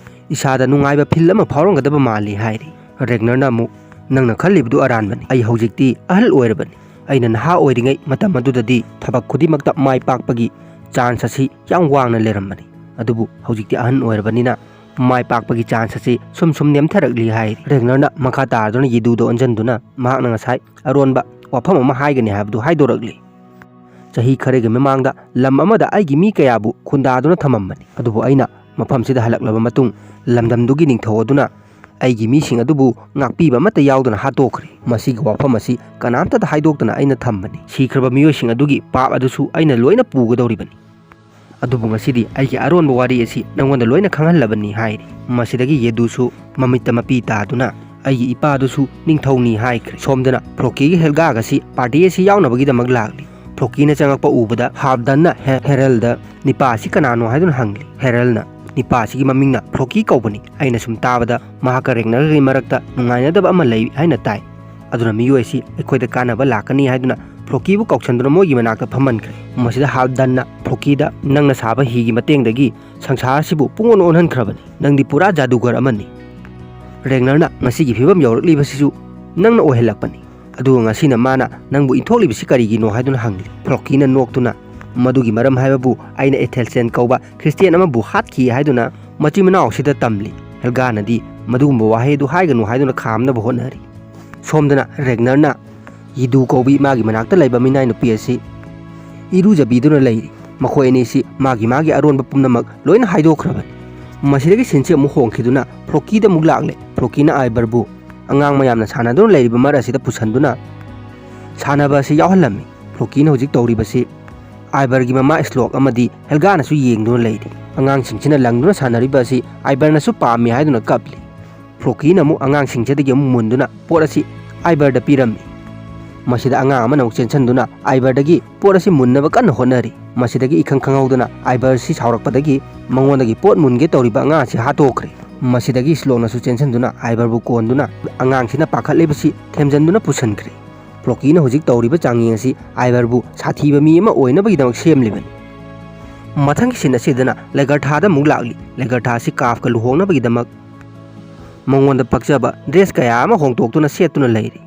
ꯏꯁꯥꯗ ꯅꯨꯡꯉꯥꯏꯕ ꯐꯤꯜ ꯑꯃ ꯐꯥꯎꯔꯝꯒꯗꯕ ꯃꯥꯜꯂꯤ" ꯍꯥꯏꯔꯤ꯫ ꯔꯦꯒꯅꯔꯅ ꯑꯃꯨꯛ, "ꯅꯪꯅ ꯈꯜꯂꯤꯕꯗꯨ ꯑꯔꯥꯟꯕꯅꯤ꯫ ꯑꯩ ꯍꯧꯖꯤꯛꯇꯤ ꯑꯍꯜ ꯑꯣꯏꯔꯕꯅꯤ꯫ ꯑꯩꯅ ꯅꯍꯥ ꯑꯣꯏꯔꯤꯉꯩ ꯃꯇꯝ ꯑꯗꯨꯗꯗꯤ ꯊꯕꯛ ꯈꯨꯗꯤꯡꯃꯛꯇ ꯃꯥꯏ ꯄꯥꯛꯄꯒꯤ ꯆꯥꯟꯁ ꯑꯁꯤ ꯌꯥꯝ ꯋꯥꯡꯅ ꯂꯩꯔꯝꯕꯅꯤ꯫ ꯑꯗꯨꯕꯨ ꯍꯧꯖꯤꯛꯇꯤ ꯑꯍꯟ ꯑꯣꯏꯔꯕꯅꯤꯅ ꯃꯥꯏ ꯄꯥꯛꯄꯒꯤ ꯆꯥꯟꯁ ꯑꯁꯤ ꯁꯨꯝ ꯁꯨꯝ ꯅꯦꯝꯊꯔꯛꯂꯤ" ꯍꯥꯏꯔꯤ꯫ ꯔꯦꯒꯅꯔꯅ ꯃꯈꯥ ꯇꯥꯔꯗꯨꯅ ꯌꯤꯗꯨꯗ ꯑꯣꯟꯁꯤꯟꯗꯨꯅ ꯃꯍꯥꯛꯅ ꯉꯁꯥꯏ ꯑꯔꯣꯟꯕ ꯋꯥꯐꯝ ꯑꯃ ꯍꯥꯏꯒꯅꯤ ꯍꯥꯏꯕꯗꯨ ꯍꯥꯏꯗꯣꯔꯛꯂꯤ꯫ "ꯆꯍꯤ ꯈꯔꯒꯤ ꯃꯃꯥꯡꯗ ꯂꯝ ꯑꯃꯗ ꯑꯩꯒꯤ ꯃꯤ ꯀꯌꯥꯕꯨ ꯈꯨꯟꯗꯥꯗꯨꯅ ꯊꯝꯃꯝꯕꯅꯤ꯫ ꯑꯗꯨꯕꯨ ꯑꯩꯅ ꯃꯐꯝꯁꯤꯗ ꯍꯜꯂꯛꯂꯕ ꯃꯇꯨꯡ ꯂꯝꯗꯝꯗꯨꯒꯤ ꯅꯤꯡꯊꯧ ꯑꯗꯨꯅ ꯑꯩꯒꯤ ꯃꯤꯁꯤꯡ ꯑꯗꯨꯕꯨ ꯉꯥꯛꯄꯤꯕ ꯑꯃꯠꯇ ꯌꯥꯎꯗꯅ ꯍꯥꯠꯇꯣꯛꯈ꯭ꯔꯦ꯫ ꯃꯁꯤꯒꯤ ꯋꯥꯐꯝ ꯑꯁꯤ ꯀꯅꯥꯝꯇꯗ ꯍꯥꯏꯗꯣꯛꯇꯅ ꯑꯩꯅ ꯊꯝꯕꯅꯤ꯫ ꯁꯤꯈ꯭ꯔꯕ ꯃꯤꯑꯣꯏꯁꯤꯡ ꯑꯗꯨꯒꯤ ꯄꯥꯞ ꯑꯗꯨꯁꯨ ꯑꯩꯅ ꯂꯣꯏꯅ ꯄꯨꯒꯗꯧꯔꯤꯕꯅꯤ꯫ ꯑꯗꯨꯕꯨ ꯉꯁꯤꯗꯤ ꯑꯩꯒꯤ ꯑꯔꯣꯟꯕ ꯋꯥꯔꯤ ꯑꯁꯤ ꯅꯪꯉꯣꯟꯗ ꯂꯣꯏꯅ ꯈꯪꯍꯜꯂꯕꯅꯤ" ꯍꯥꯏꯔꯤ꯫ ꯃꯁꯤꯗꯒꯤ ꯌꯦꯗꯨꯁꯨ ꯃꯃꯤꯠꯇ ꯃꯄꯤ ꯇꯥꯗꯨꯅ, "ꯑꯩꯒꯤ ꯏꯄꯥꯗꯨꯁꯨ ꯅꯤꯡꯊꯧꯅꯤ" ꯍꯥꯏꯈ꯭ꯔꯦ꯫ ꯁꯣꯝꯗꯅ ꯐ꯭ꯂꯣꯀꯤꯒꯤ ꯍꯦꯜꯒꯥꯒ ꯑꯁꯤ ꯄꯥꯔꯇꯤ ꯑꯁꯤ ꯌꯥꯎꯅꯕꯒꯤꯗꯃꯛ ꯂꯥꯛꯂꯤ꯫ ꯐ꯭ꯂꯣꯀꯤꯅ ꯆꯪꯉꯛꯄ ꯎꯕꯗ ꯍꯥꯞꯗꯟꯅ ꯍꯦ-, ꯍꯦꯔꯜꯗ, "ꯅꯤꯄꯥ ꯑꯁꯤ ꯀꯅꯥꯅꯣ?" ꯍꯥꯏꯗꯨꯅ ꯍꯪꯂꯤ꯫ ꯍꯦꯔꯜꯅ, "ꯅꯤꯄꯥ ꯑꯁꯤꯒꯤ ꯃꯃꯤꯡꯅ ꯐ꯭ꯂꯣꯀꯤ ꯀꯧꯕꯅꯤ꯫ ꯑꯩꯅ ꯁꯨꯝ ꯇꯥꯕꯗ ꯃꯍꯥꯛꯀ ꯔꯦꯒꯅꯔꯒꯤ ꯃꯔꯛꯇ ꯅꯨꯡꯉꯥꯏꯅꯗꯕ ꯑꯃ ꯂꯩ ꯍꯥꯏꯅ ꯇꯥꯏ꯫ ꯑꯗꯨꯅ ꯃꯤꯑꯣꯏ ꯑꯁꯤ ꯑꯩꯈꯣꯏꯗ ꯀꯥꯟꯅꯕ ꯂꯥꯛꯀꯅꯤ ꯍꯥꯏꯗꯨꯅ ꯐ꯭ꯂꯣꯀꯤꯕꯨ ꯀꯧꯁꯟꯗꯨꯅ ꯃꯣꯏꯒꯤ ꯃꯅꯥꯛꯇ ꯐꯝꯍꯟꯈ꯭ꯔꯦ꯫ ꯃꯁꯤꯗ ꯍꯥꯞꯗꯟꯅ ꯐ꯭ꯂꯣꯀꯤꯗ, "ꯅꯪꯅ ꯁꯥꯕ ꯍꯤꯒꯤ ꯃꯇꯦꯡꯗꯒꯤ ꯁꯪꯁꯥꯔ ꯑꯁꯤꯕꯨ ꯄꯨꯡꯑꯣꯟ ꯑꯣꯟꯍꯟꯈ꯭ꯔꯕꯅꯤ꯫ ꯅꯪꯗꯤ ꯄꯨꯔꯥ ꯖꯥꯗꯨꯒꯔ ꯑꯃꯅꯤ꯫ ꯔꯦꯒꯅꯔꯅ ꯉꯁꯤꯒꯤ ꯐꯤꯕꯝ ꯌꯧꯔꯛꯂꯤꯕꯁꯤꯁꯨ ꯅꯪꯅ ꯑꯣꯏꯍꯜꯂꯛꯄꯅꯤ꯫ ꯑꯗꯨꯒ ꯉꯁꯤꯅ ꯃꯥꯅ ꯅꯪꯕꯨ ꯏꯟꯊꯣꯛꯂꯤꯕꯁꯤ ꯀꯔꯤꯒꯤꯅꯣ?" ꯍꯥꯏꯗꯨꯅ ꯍꯪꯂꯤ꯫ ꯐ꯭ꯂꯣꯀꯤꯅ ꯅꯣꯛꯇꯨꯅ, "ꯃꯗꯨꯒꯤ ꯃꯔꯝ ꯍꯥꯏꯕꯕꯨ ꯑꯩꯅ ꯑꯦꯊꯦꯜꯁꯦꯟ ꯀꯧꯕ ꯈ꯭ꯔꯤꯁꯇꯤꯌꯥꯟ ꯑꯃꯕꯨ ꯍꯥꯠꯈꯤ" ꯍꯥꯏꯗꯨꯅ ꯃꯆꯤꯟ ꯃꯅꯥꯎ ꯑꯁꯤꯗ ꯇꯝꯂꯤ꯫ ꯍꯦꯜꯒꯥꯅꯗꯤ ꯃꯗꯨꯒꯨꯝꯕ ꯋꯥꯍꯩ ꯑꯗꯨ ꯍꯥꯏꯒꯅꯨ ꯍꯥꯏꯗꯨꯅ ꯈꯥꯝꯅꯕ ꯍꯣꯠꯅꯔꯤ꯫ ꯁꯣꯝꯗꯅ ꯔꯦꯒꯅꯔꯅ ꯌꯤꯗꯨ ꯀꯧꯕꯤ ꯃꯥꯒꯤ ꯃꯅꯥꯛꯇ ꯂꯩꯕ ꯃꯤꯅꯥꯏ ꯅꯨꯄꯤ ꯑꯁꯤ ꯏꯔꯨꯖꯕꯤꯗꯨꯅ ꯂꯩꯔꯤ꯫ ꯃꯈꯣꯏ ꯑꯅꯤꯁꯤ ꯃꯥꯒꯤ ꯃꯥꯒꯤ ꯑꯔꯣꯟꯕ ꯄꯨꯝꯅꯃꯛ ꯂꯣꯏꯅ ꯍꯥꯏꯗꯣꯛꯈ꯭ꯔꯕꯅꯤ꯫ ꯃꯁꯤꯗꯒꯤ ꯁꯤꯟꯁꯤ ꯑꯃꯨꯛ ꯍꯣꯡꯈꯤꯗꯨꯅ ꯐ꯭ꯂꯣꯀꯤꯗ ꯑꯃꯨꯛ ꯂꯥꯛꯂꯦ꯫ ꯐ꯭ꯂꯣꯀꯤꯅ ꯑꯥꯏꯕꯔꯕꯨ ꯑꯉꯥꯡ ꯃꯌꯥꯝꯅ ꯁꯥꯟꯅꯗꯨꯅ ꯂꯩꯔꯤꯕ ꯃꯔꯛ ꯑꯁꯤꯗ ꯄꯨꯁꯟꯗꯨꯅ ꯁꯥꯟꯅꯕ ꯑꯁꯤ ꯌꯥꯎꯍꯜꯂꯝꯃꯤ꯫ ꯐ꯭ꯂꯣꯀꯤꯅ ꯍꯧꯖꯤꯛ ꯇꯧꯔꯤꯕꯁꯤ ꯑꯥꯏꯕꯔꯒꯤ ꯃꯃꯥ ꯁ꯭ꯂꯣꯛ ꯑꯃꯗꯤ ꯍꯦꯜꯒꯥꯅꯁꯨ ꯌꯦꯡꯗꯨꯅ ꯂꯩꯔꯤ꯫ ꯑꯉꯥꯡꯁꯤꯡꯁꯤꯅ ꯂꯪꯗꯨꯅ ꯁꯥꯟꯅꯔꯤꯕ ꯑꯁꯤ ꯑꯥꯏꯕꯔꯅꯁꯨ ꯄꯥꯝꯃꯤ ꯍꯥꯏꯗꯨꯅ ꯀꯞꯂꯤ꯫ ꯐ꯭ꯂꯣꯀꯤꯅ ꯑꯃꯨꯛ ꯑꯉꯥꯡꯁꯤꯡꯁꯤꯗꯒꯤ ꯑꯃꯨꯛ ꯃꯨꯟꯗꯨꯅ ꯄꯣꯠ ꯑꯁꯤ ꯑꯥꯏꯕꯔꯗ ꯄꯤꯔꯝꯃꯤ꯫ ꯃꯁꯤꯗ ꯑꯉꯥꯡ ꯑꯃꯅ ꯑꯃꯨꯛ ꯆꯦꯟꯁꯤꯟꯗꯨꯅ ꯑꯥꯏꯕꯔꯗꯒꯤ ꯄꯣꯠ ꯑꯁꯤ ꯃꯨꯟꯅꯕ ꯀꯟꯅ ꯍꯣꯠꯅꯔꯤ꯫ ꯃꯁꯤꯗꯒꯤ ꯏꯈꯪ ꯈꯪꯍꯧꯗꯅ ꯑꯥꯏꯕꯔꯁꯤ ꯁꯥꯎꯔꯛꯄꯗꯒꯤ ꯃꯉꯣꯟꯗꯒꯤ ꯄꯣꯠ ꯃꯨꯟꯒꯦ ꯇꯧꯔꯤꯕ ꯑꯉꯥꯡ ꯑꯁꯤ ꯍꯥꯠꯇꯣꯛꯈ꯭ꯔꯦ꯫ ꯃꯁꯤꯗꯒꯤ ꯁ꯭ꯂꯣꯛꯅꯁꯨ ꯆꯦꯟꯁꯤꯟꯗꯨꯅ ꯑꯥꯏꯕꯔꯕꯨ ꯀꯣꯟꯗꯨꯅ ꯑꯉꯥꯡꯁꯤꯅ ꯄꯥꯈꯠꯂꯤꯕꯁꯤ ꯊꯦꯝꯖꯤꯟꯗꯨꯅ ꯄꯨꯁꯤꯟꯈ꯭ꯔꯦ꯫ ꯐ꯭ꯂꯣꯀꯤꯅ ꯍꯧꯖꯤꯛ ꯇꯧꯔꯤꯕ ꯆꯥꯡꯌꯦꯡ ꯑꯁꯤ ꯑꯥꯏꯕꯔꯕꯨ ꯁꯥꯊꯤꯕ ꯃꯤ ꯑꯃ ꯑꯣꯏꯅꯕꯒꯤꯗꯃꯛ ꯁꯦꯝꯂꯤꯕꯅꯤ꯫ ꯃꯊꯪꯒꯤ ꯁꯤꯟ ꯑꯁꯤꯗꯅ ꯂꯦꯒꯔꯊꯥꯗ ꯑꯃꯨꯛ ꯂꯥꯛꯂꯤ꯫ ꯂꯦꯒꯔꯊꯥ ꯑꯁꯤ ꯀꯥꯐꯀ ꯂꯨꯍꯣꯡꯅꯕꯒꯤꯗꯃꯛ ꯃꯉꯣꯟꯗ ꯄꯛꯆꯕ ꯗ꯭ꯔꯦꯁ ꯀꯌꯥ ꯑꯃ ꯍꯣꯡꯗꯣꯛꯇꯨꯅ ꯁꯦꯠꯇꯨꯅ ꯂꯩꯔꯤ꯫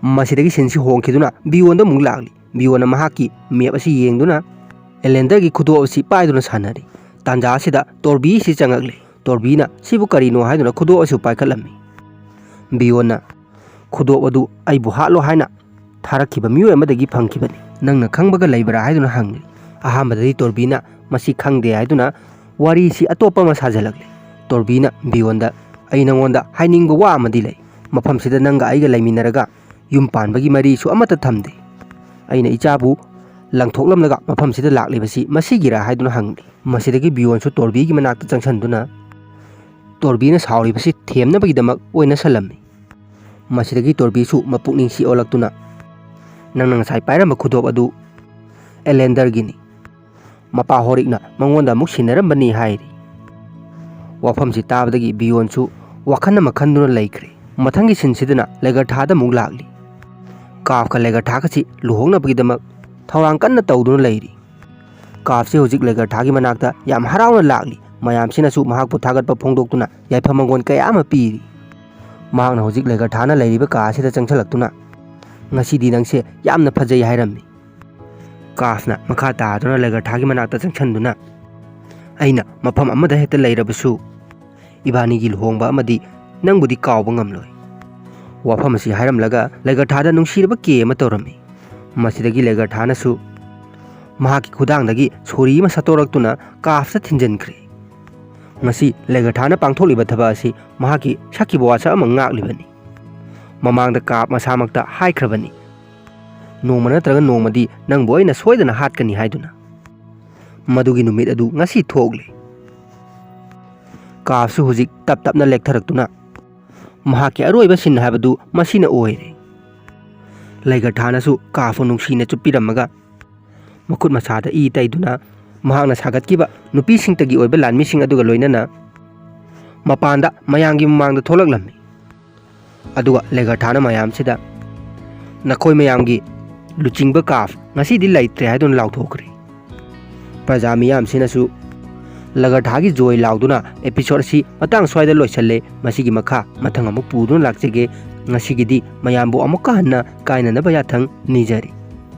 ꯃꯁꯤꯗꯒꯤ ꯁꯤꯟꯁꯤ ꯍꯣꯡꯈꯤꯗꯨꯅ ꯕꯤꯌꯣꯟꯗ ꯑꯃꯨꯛ ꯂꯥꯛꯂꯤ꯫ ꯕꯤꯌꯣꯟꯅ ꯃꯍꯥꯛꯀꯤ ꯃꯦꯞ ꯑꯁꯤ ꯌꯦꯡꯗꯨꯅ ꯑꯦꯂꯦꯟꯗꯔꯒꯤ ꯈꯨꯗꯣꯞ ꯑꯁꯤ ꯄꯥꯏꯗꯨꯅ ꯁꯥꯟꯅꯔꯤ꯫ ꯇꯥꯟꯖꯥ ꯑꯁꯤꯗ ꯇꯣꯔꯕꯤ ꯑꯁꯤ ꯆꯪꯉꯛꯂꯦ꯫ ꯇꯣꯔꯕꯤꯅ "ꯁꯤꯕꯨ ꯀꯔꯤꯅꯣ?" ꯍꯥꯏꯗꯨꯅ ꯈꯨꯗꯣꯞ ꯑꯁꯤ ꯄꯥꯏꯈꯠꯂꯝꯃꯤ꯫ ꯕꯤꯌꯣꯟꯅ "ꯈꯨꯗꯣꯞ ꯑꯗꯨ ꯑꯩꯕꯨ ꯍꯥꯠꯂꯣ ꯍꯥꯏꯅ ꯊꯥꯔꯛꯈꯤꯕ ꯃꯤꯑꯣꯏ ꯑꯃꯗꯒꯤ ꯐꯪꯈꯤꯕꯅꯤ꯫ ꯅꯪꯅ ꯈꯪꯕꯒ ꯂꯩꯕ꯭ꯔꯥ?" ꯍꯥꯏꯗꯨꯅ ꯍꯪꯂꯤ꯫ ꯑꯍꯥꯟꯕꯗꯗꯤ ꯇꯣꯔꯕꯤꯅ "ꯃꯁꯤ ꯈꯪꯗꯦ" ꯍꯥꯏꯗꯨꯅ ꯋꯥꯔꯤꯁꯤ ꯑꯇꯣꯞꯄ ꯑꯃ ꯁꯥꯖꯜꯂꯛꯂꯦ꯫ ꯇꯣꯔꯕꯤꯅ ꯕꯤꯌꯣꯟꯗ "ꯑꯩ ꯅꯉꯣꯟꯗ ꯍꯥꯏꯅꯤꯡꯕ ꯋꯥ ꯑꯃꯗꯤ ꯂꯩ꯫ ꯃꯐꯝꯁꯤꯗ ꯅꯪꯒ ꯑꯩꯒ ꯂꯩꯃꯤꯟꯅꯔꯒ ꯌꯨꯝ ꯄꯥꯟꯕꯒꯤ ꯃꯔꯤꯁꯨ ꯑꯃꯠꯇ ꯊꯝꯗꯦ꯫ ꯑꯩꯅ ꯏꯆꯥꯕꯨ ꯂꯪꯊꯣꯛꯂꯝꯂꯒ ꯃꯐꯝꯁꯤꯗ ꯂꯥꯛꯂꯤꯕꯁꯤ ꯃꯁꯤꯒꯤꯔꯥ?" ꯍꯥꯏꯗꯨꯅ ꯍꯪꯂꯤ꯫ ꯃꯁꯤꯗꯒꯤ ꯕꯤꯌꯣꯟꯁꯨ ꯇꯣꯔꯕꯤꯒꯤ ꯃꯅꯥꯛꯇ ꯆꯪꯁꯤꯟꯗꯨꯅ ꯇꯣꯔꯕꯤꯅ ꯁꯥꯎꯔꯤꯕꯁꯤ ꯊꯦꯝꯅꯕꯒꯤꯗꯃꯛ ꯑꯣꯏꯅ ꯁꯜꯂꯝꯃꯤ꯫ ꯃꯁꯤꯗꯒꯤ ꯇꯣꯔꯕꯤꯁꯨ ꯃꯄꯨꯛꯅꯤꯡ ꯁꯤ ꯑꯣꯜꯂꯛꯇꯨꯅ, "ꯅꯪꯅ ꯉꯁꯥꯏ ꯄꯥꯏꯔꯝꯕ ꯈꯨꯗꯣꯞ ꯑꯗꯨ ꯑꯦꯂꯦꯟꯗꯔꯒꯤꯅꯤ꯫ ꯃꯄꯥ ꯍꯣꯔꯤꯛꯅ ꯃꯉꯣꯟꯗ ꯑꯃꯨꯛ ꯁꯤꯟꯅꯔꯝꯕꯅꯤ" ꯍꯥꯏꯔꯤ꯫ ꯋꯥꯐꯝꯁꯤ ꯇꯥꯕꯗꯒꯤ ꯕꯤꯌꯣꯟꯁꯨ ꯋꯥꯈꯜ ꯑꯃ ꯈꯟꯗꯨꯅ ꯂꯩꯈ꯭ꯔꯦ꯫ ꯃꯊꯪꯒꯤ ꯁꯤꯟꯁꯤꯗꯅ ꯂꯦꯒꯔꯊꯥꯗ ꯑꯃꯨꯛ ꯂꯥꯛꯂꯤ꯫ ꯀꯥꯐꯀ ꯂꯦꯒꯔꯊꯥꯒꯁꯤ ꯂꯨꯍꯣꯡꯅꯕꯒꯤꯗꯃꯛ ꯊꯧꯔꯥꯡ ꯀꯟꯅ ꯇꯧꯗꯨꯅ ꯂꯩꯔꯤ꯫ ꯀꯥꯐꯁꯤ ꯍꯧꯖꯤꯛ ꯂꯦꯒꯔꯊꯥꯒꯤ ꯃꯅꯥꯛꯇ ꯌꯥꯝ ꯍꯔꯥꯎꯅ ꯂꯥꯛꯂꯤ꯫ ꯃꯌꯥꯝꯁꯤꯅꯁꯨ ꯃꯍꯥꯛꯄꯨ ꯊꯥꯒꯠꯄ ꯐꯣꯡꯗꯣꯛꯇꯨꯅ ꯌꯥꯏꯐ ꯃꯪꯒꯣꯜ ꯀꯌꯥ ꯑꯃ ꯄꯤꯔꯤ꯫ ꯃꯍꯥꯛꯅ ꯍꯧꯖꯤꯛ ꯂꯦꯒꯔꯊꯥꯅ ꯂꯩꯔꯤꯕ ꯀꯥ ꯑꯁꯤꯗ ꯆꯪꯁꯤꯜꯂꯛꯇꯨꯅ, "ꯉꯁꯤꯗꯤ ꯅꯪꯁꯦ ꯌꯥꯝꯅ ꯐꯖꯩ" ꯍꯥꯏꯔꯝꯃꯤ꯫ ꯀꯥꯐꯅ ꯃꯈꯥ ꯇꯥꯗꯨꯅ ꯂꯦꯒꯔꯊꯥꯒꯤ ꯃꯅꯥꯛꯇ ꯆꯪꯁꯤꯟꯗꯨꯅ, "ꯑꯩꯅ ꯃꯐꯝ ꯑꯃꯗ ꯍꯦꯛꯇ ꯂꯩꯔꯕꯁꯨ, ꯏꯕꯥꯅꯤꯒꯤ ꯂꯨꯍꯣꯡꯕ ꯑꯃꯗꯤ ꯅꯪꯕꯨꯗꯤ ꯀꯥꯎꯕ ꯉꯝꯂꯣꯏ"꯫ ꯋꯥꯐꯝ ꯑꯁꯤ ꯍꯥꯏꯔꯝꯂꯒ ꯂꯦꯒꯔꯊꯥꯗ ꯅꯨꯡꯁꯤꯔꯕ ꯀꯦ ꯑꯃ ꯇꯧꯔꯝꯃꯤ꯫ ꯃꯁꯤꯗꯒꯤ ꯂꯦꯒꯔꯊꯥꯅꯁꯨ ꯃꯍꯥꯛꯀꯤ ꯈꯨꯗꯥꯡꯗꯒꯤ ꯁꯣꯔꯤ ꯑꯃ ꯁꯠꯇꯣꯔꯛꯇꯨꯅ ꯀꯥꯐꯇ ꯊꯤꯟꯖꯤꯟꯈ꯭ꯔꯦ꯫ ꯉꯁꯤ ꯂꯦꯒꯔꯊꯥꯅ ꯄꯥꯡꯊꯣꯛꯂꯤꯕ ꯊꯕꯛ ꯑꯁꯤ ꯃꯍꯥꯛꯀꯤ ꯁꯛꯈꯤꯕ ꯋꯥꯁꯛ ꯑꯃ ꯉꯥꯛꯂꯤꯕꯅꯤ꯫ ꯃꯃꯥꯡꯗ ꯀꯥꯐ ꯃꯁꯥꯃꯛꯇ ꯍꯥꯏꯈ꯭ꯔꯕꯅꯤ, "ꯅꯣꯡꯃ ꯅꯠꯇ꯭ꯔꯒ ꯅꯣꯡꯃꯗꯤ ꯅꯪꯕꯨ ꯑꯩꯅ ꯁꯣꯏꯗꯅ ꯍꯥꯠꯀꯅꯤ" ꯍꯥꯏꯗꯨꯅ꯫ ꯃꯗꯨꯒꯤ ꯅꯨꯃꯤꯠ ꯑꯗꯨ ꯉꯁꯤ ꯊꯣꯛꯂꯦ꯫ ꯀꯥꯐꯁꯨ ꯍꯧꯖꯤꯛ ꯇꯞ ꯇꯞꯅ ꯂꯦꯛꯊꯔꯛꯇꯨꯅ ꯃꯍꯥꯛꯀꯤ ꯑꯔꯣꯏꯕ ꯁꯤꯟ ꯍꯥꯏꯕꯗꯨ ꯃꯁꯤꯅ ꯑꯣꯏꯔꯦ꯫ ꯂꯩꯒꯔꯊꯥꯅꯁꯨ ꯀꯥꯐ ꯅꯨꯡꯁꯤꯅ ꯆꯨꯞꯄꯤꯔꯝꯃꯒ ꯃꯈꯨꯠ ꯃꯁꯥꯗ ꯏ ꯇꯩꯗꯨꯅ ꯃꯍꯥꯛꯅ ꯁꯥꯒꯠꯈꯤꯕ ꯅꯨꯄꯤꯁꯤꯡꯇꯒꯤ ꯑꯣꯏꯕ ꯂꯥꯟꯃꯤꯁꯤꯡ ꯑꯗꯨꯒ ꯂꯣꯏꯅꯅ ꯃꯄꯥꯟꯗ ꯃꯌꯥꯝꯒꯤ ꯃꯃꯥꯡꯗ ꯊꯣꯛꯂꯛꯂꯝꯃꯤ꯫ ꯑꯗꯨꯒ ꯂꯦꯒꯔꯊꯥꯅ ꯃꯌꯥꯝꯁꯤꯗ, "ꯅꯈꯣꯏ ꯃꯌꯥꯝꯒꯤ ꯂꯨꯆꯤꯡꯕ ꯀꯥꯐ ꯉꯁꯤꯗꯤ ꯂꯩꯇ꯭ꯔꯦ" ꯍꯥꯏꯗꯨꯅ ꯂꯥꯎꯊꯣꯛꯈ꯭ꯔꯦ꯫ ꯄ꯭ꯔꯖꯥ ꯃꯤꯌꯥꯝꯁꯤꯅꯁꯨ ꯂꯒꯔꯊꯥꯒꯤ ꯖꯣꯏ ꯂꯥꯎꯗꯨꯅ episode ꯑꯁꯤ ꯃꯇꯥꯡ ꯁ꯭ꯋꯥꯏꯗ ꯂꯣꯏꯁꯜꯂꯦ꯫ ꯃꯁꯤꯒꯤ ꯃꯈꯥ ꯃꯊꯪ ꯑꯃꯨꯛ ꯄꯨꯗꯨꯅ ꯂꯥꯛꯆꯒꯦ꯫ ꯉꯁꯤꯒꯤꯗꯤ ꯃꯌꯥꯝꯕꯨ ꯑꯃꯨꯛꯀ ꯍꯟꯅ ꯀꯥꯏꯅꯅꯕ ꯌꯥꯊꯪ ꯅꯤꯖꯔꯤ꯫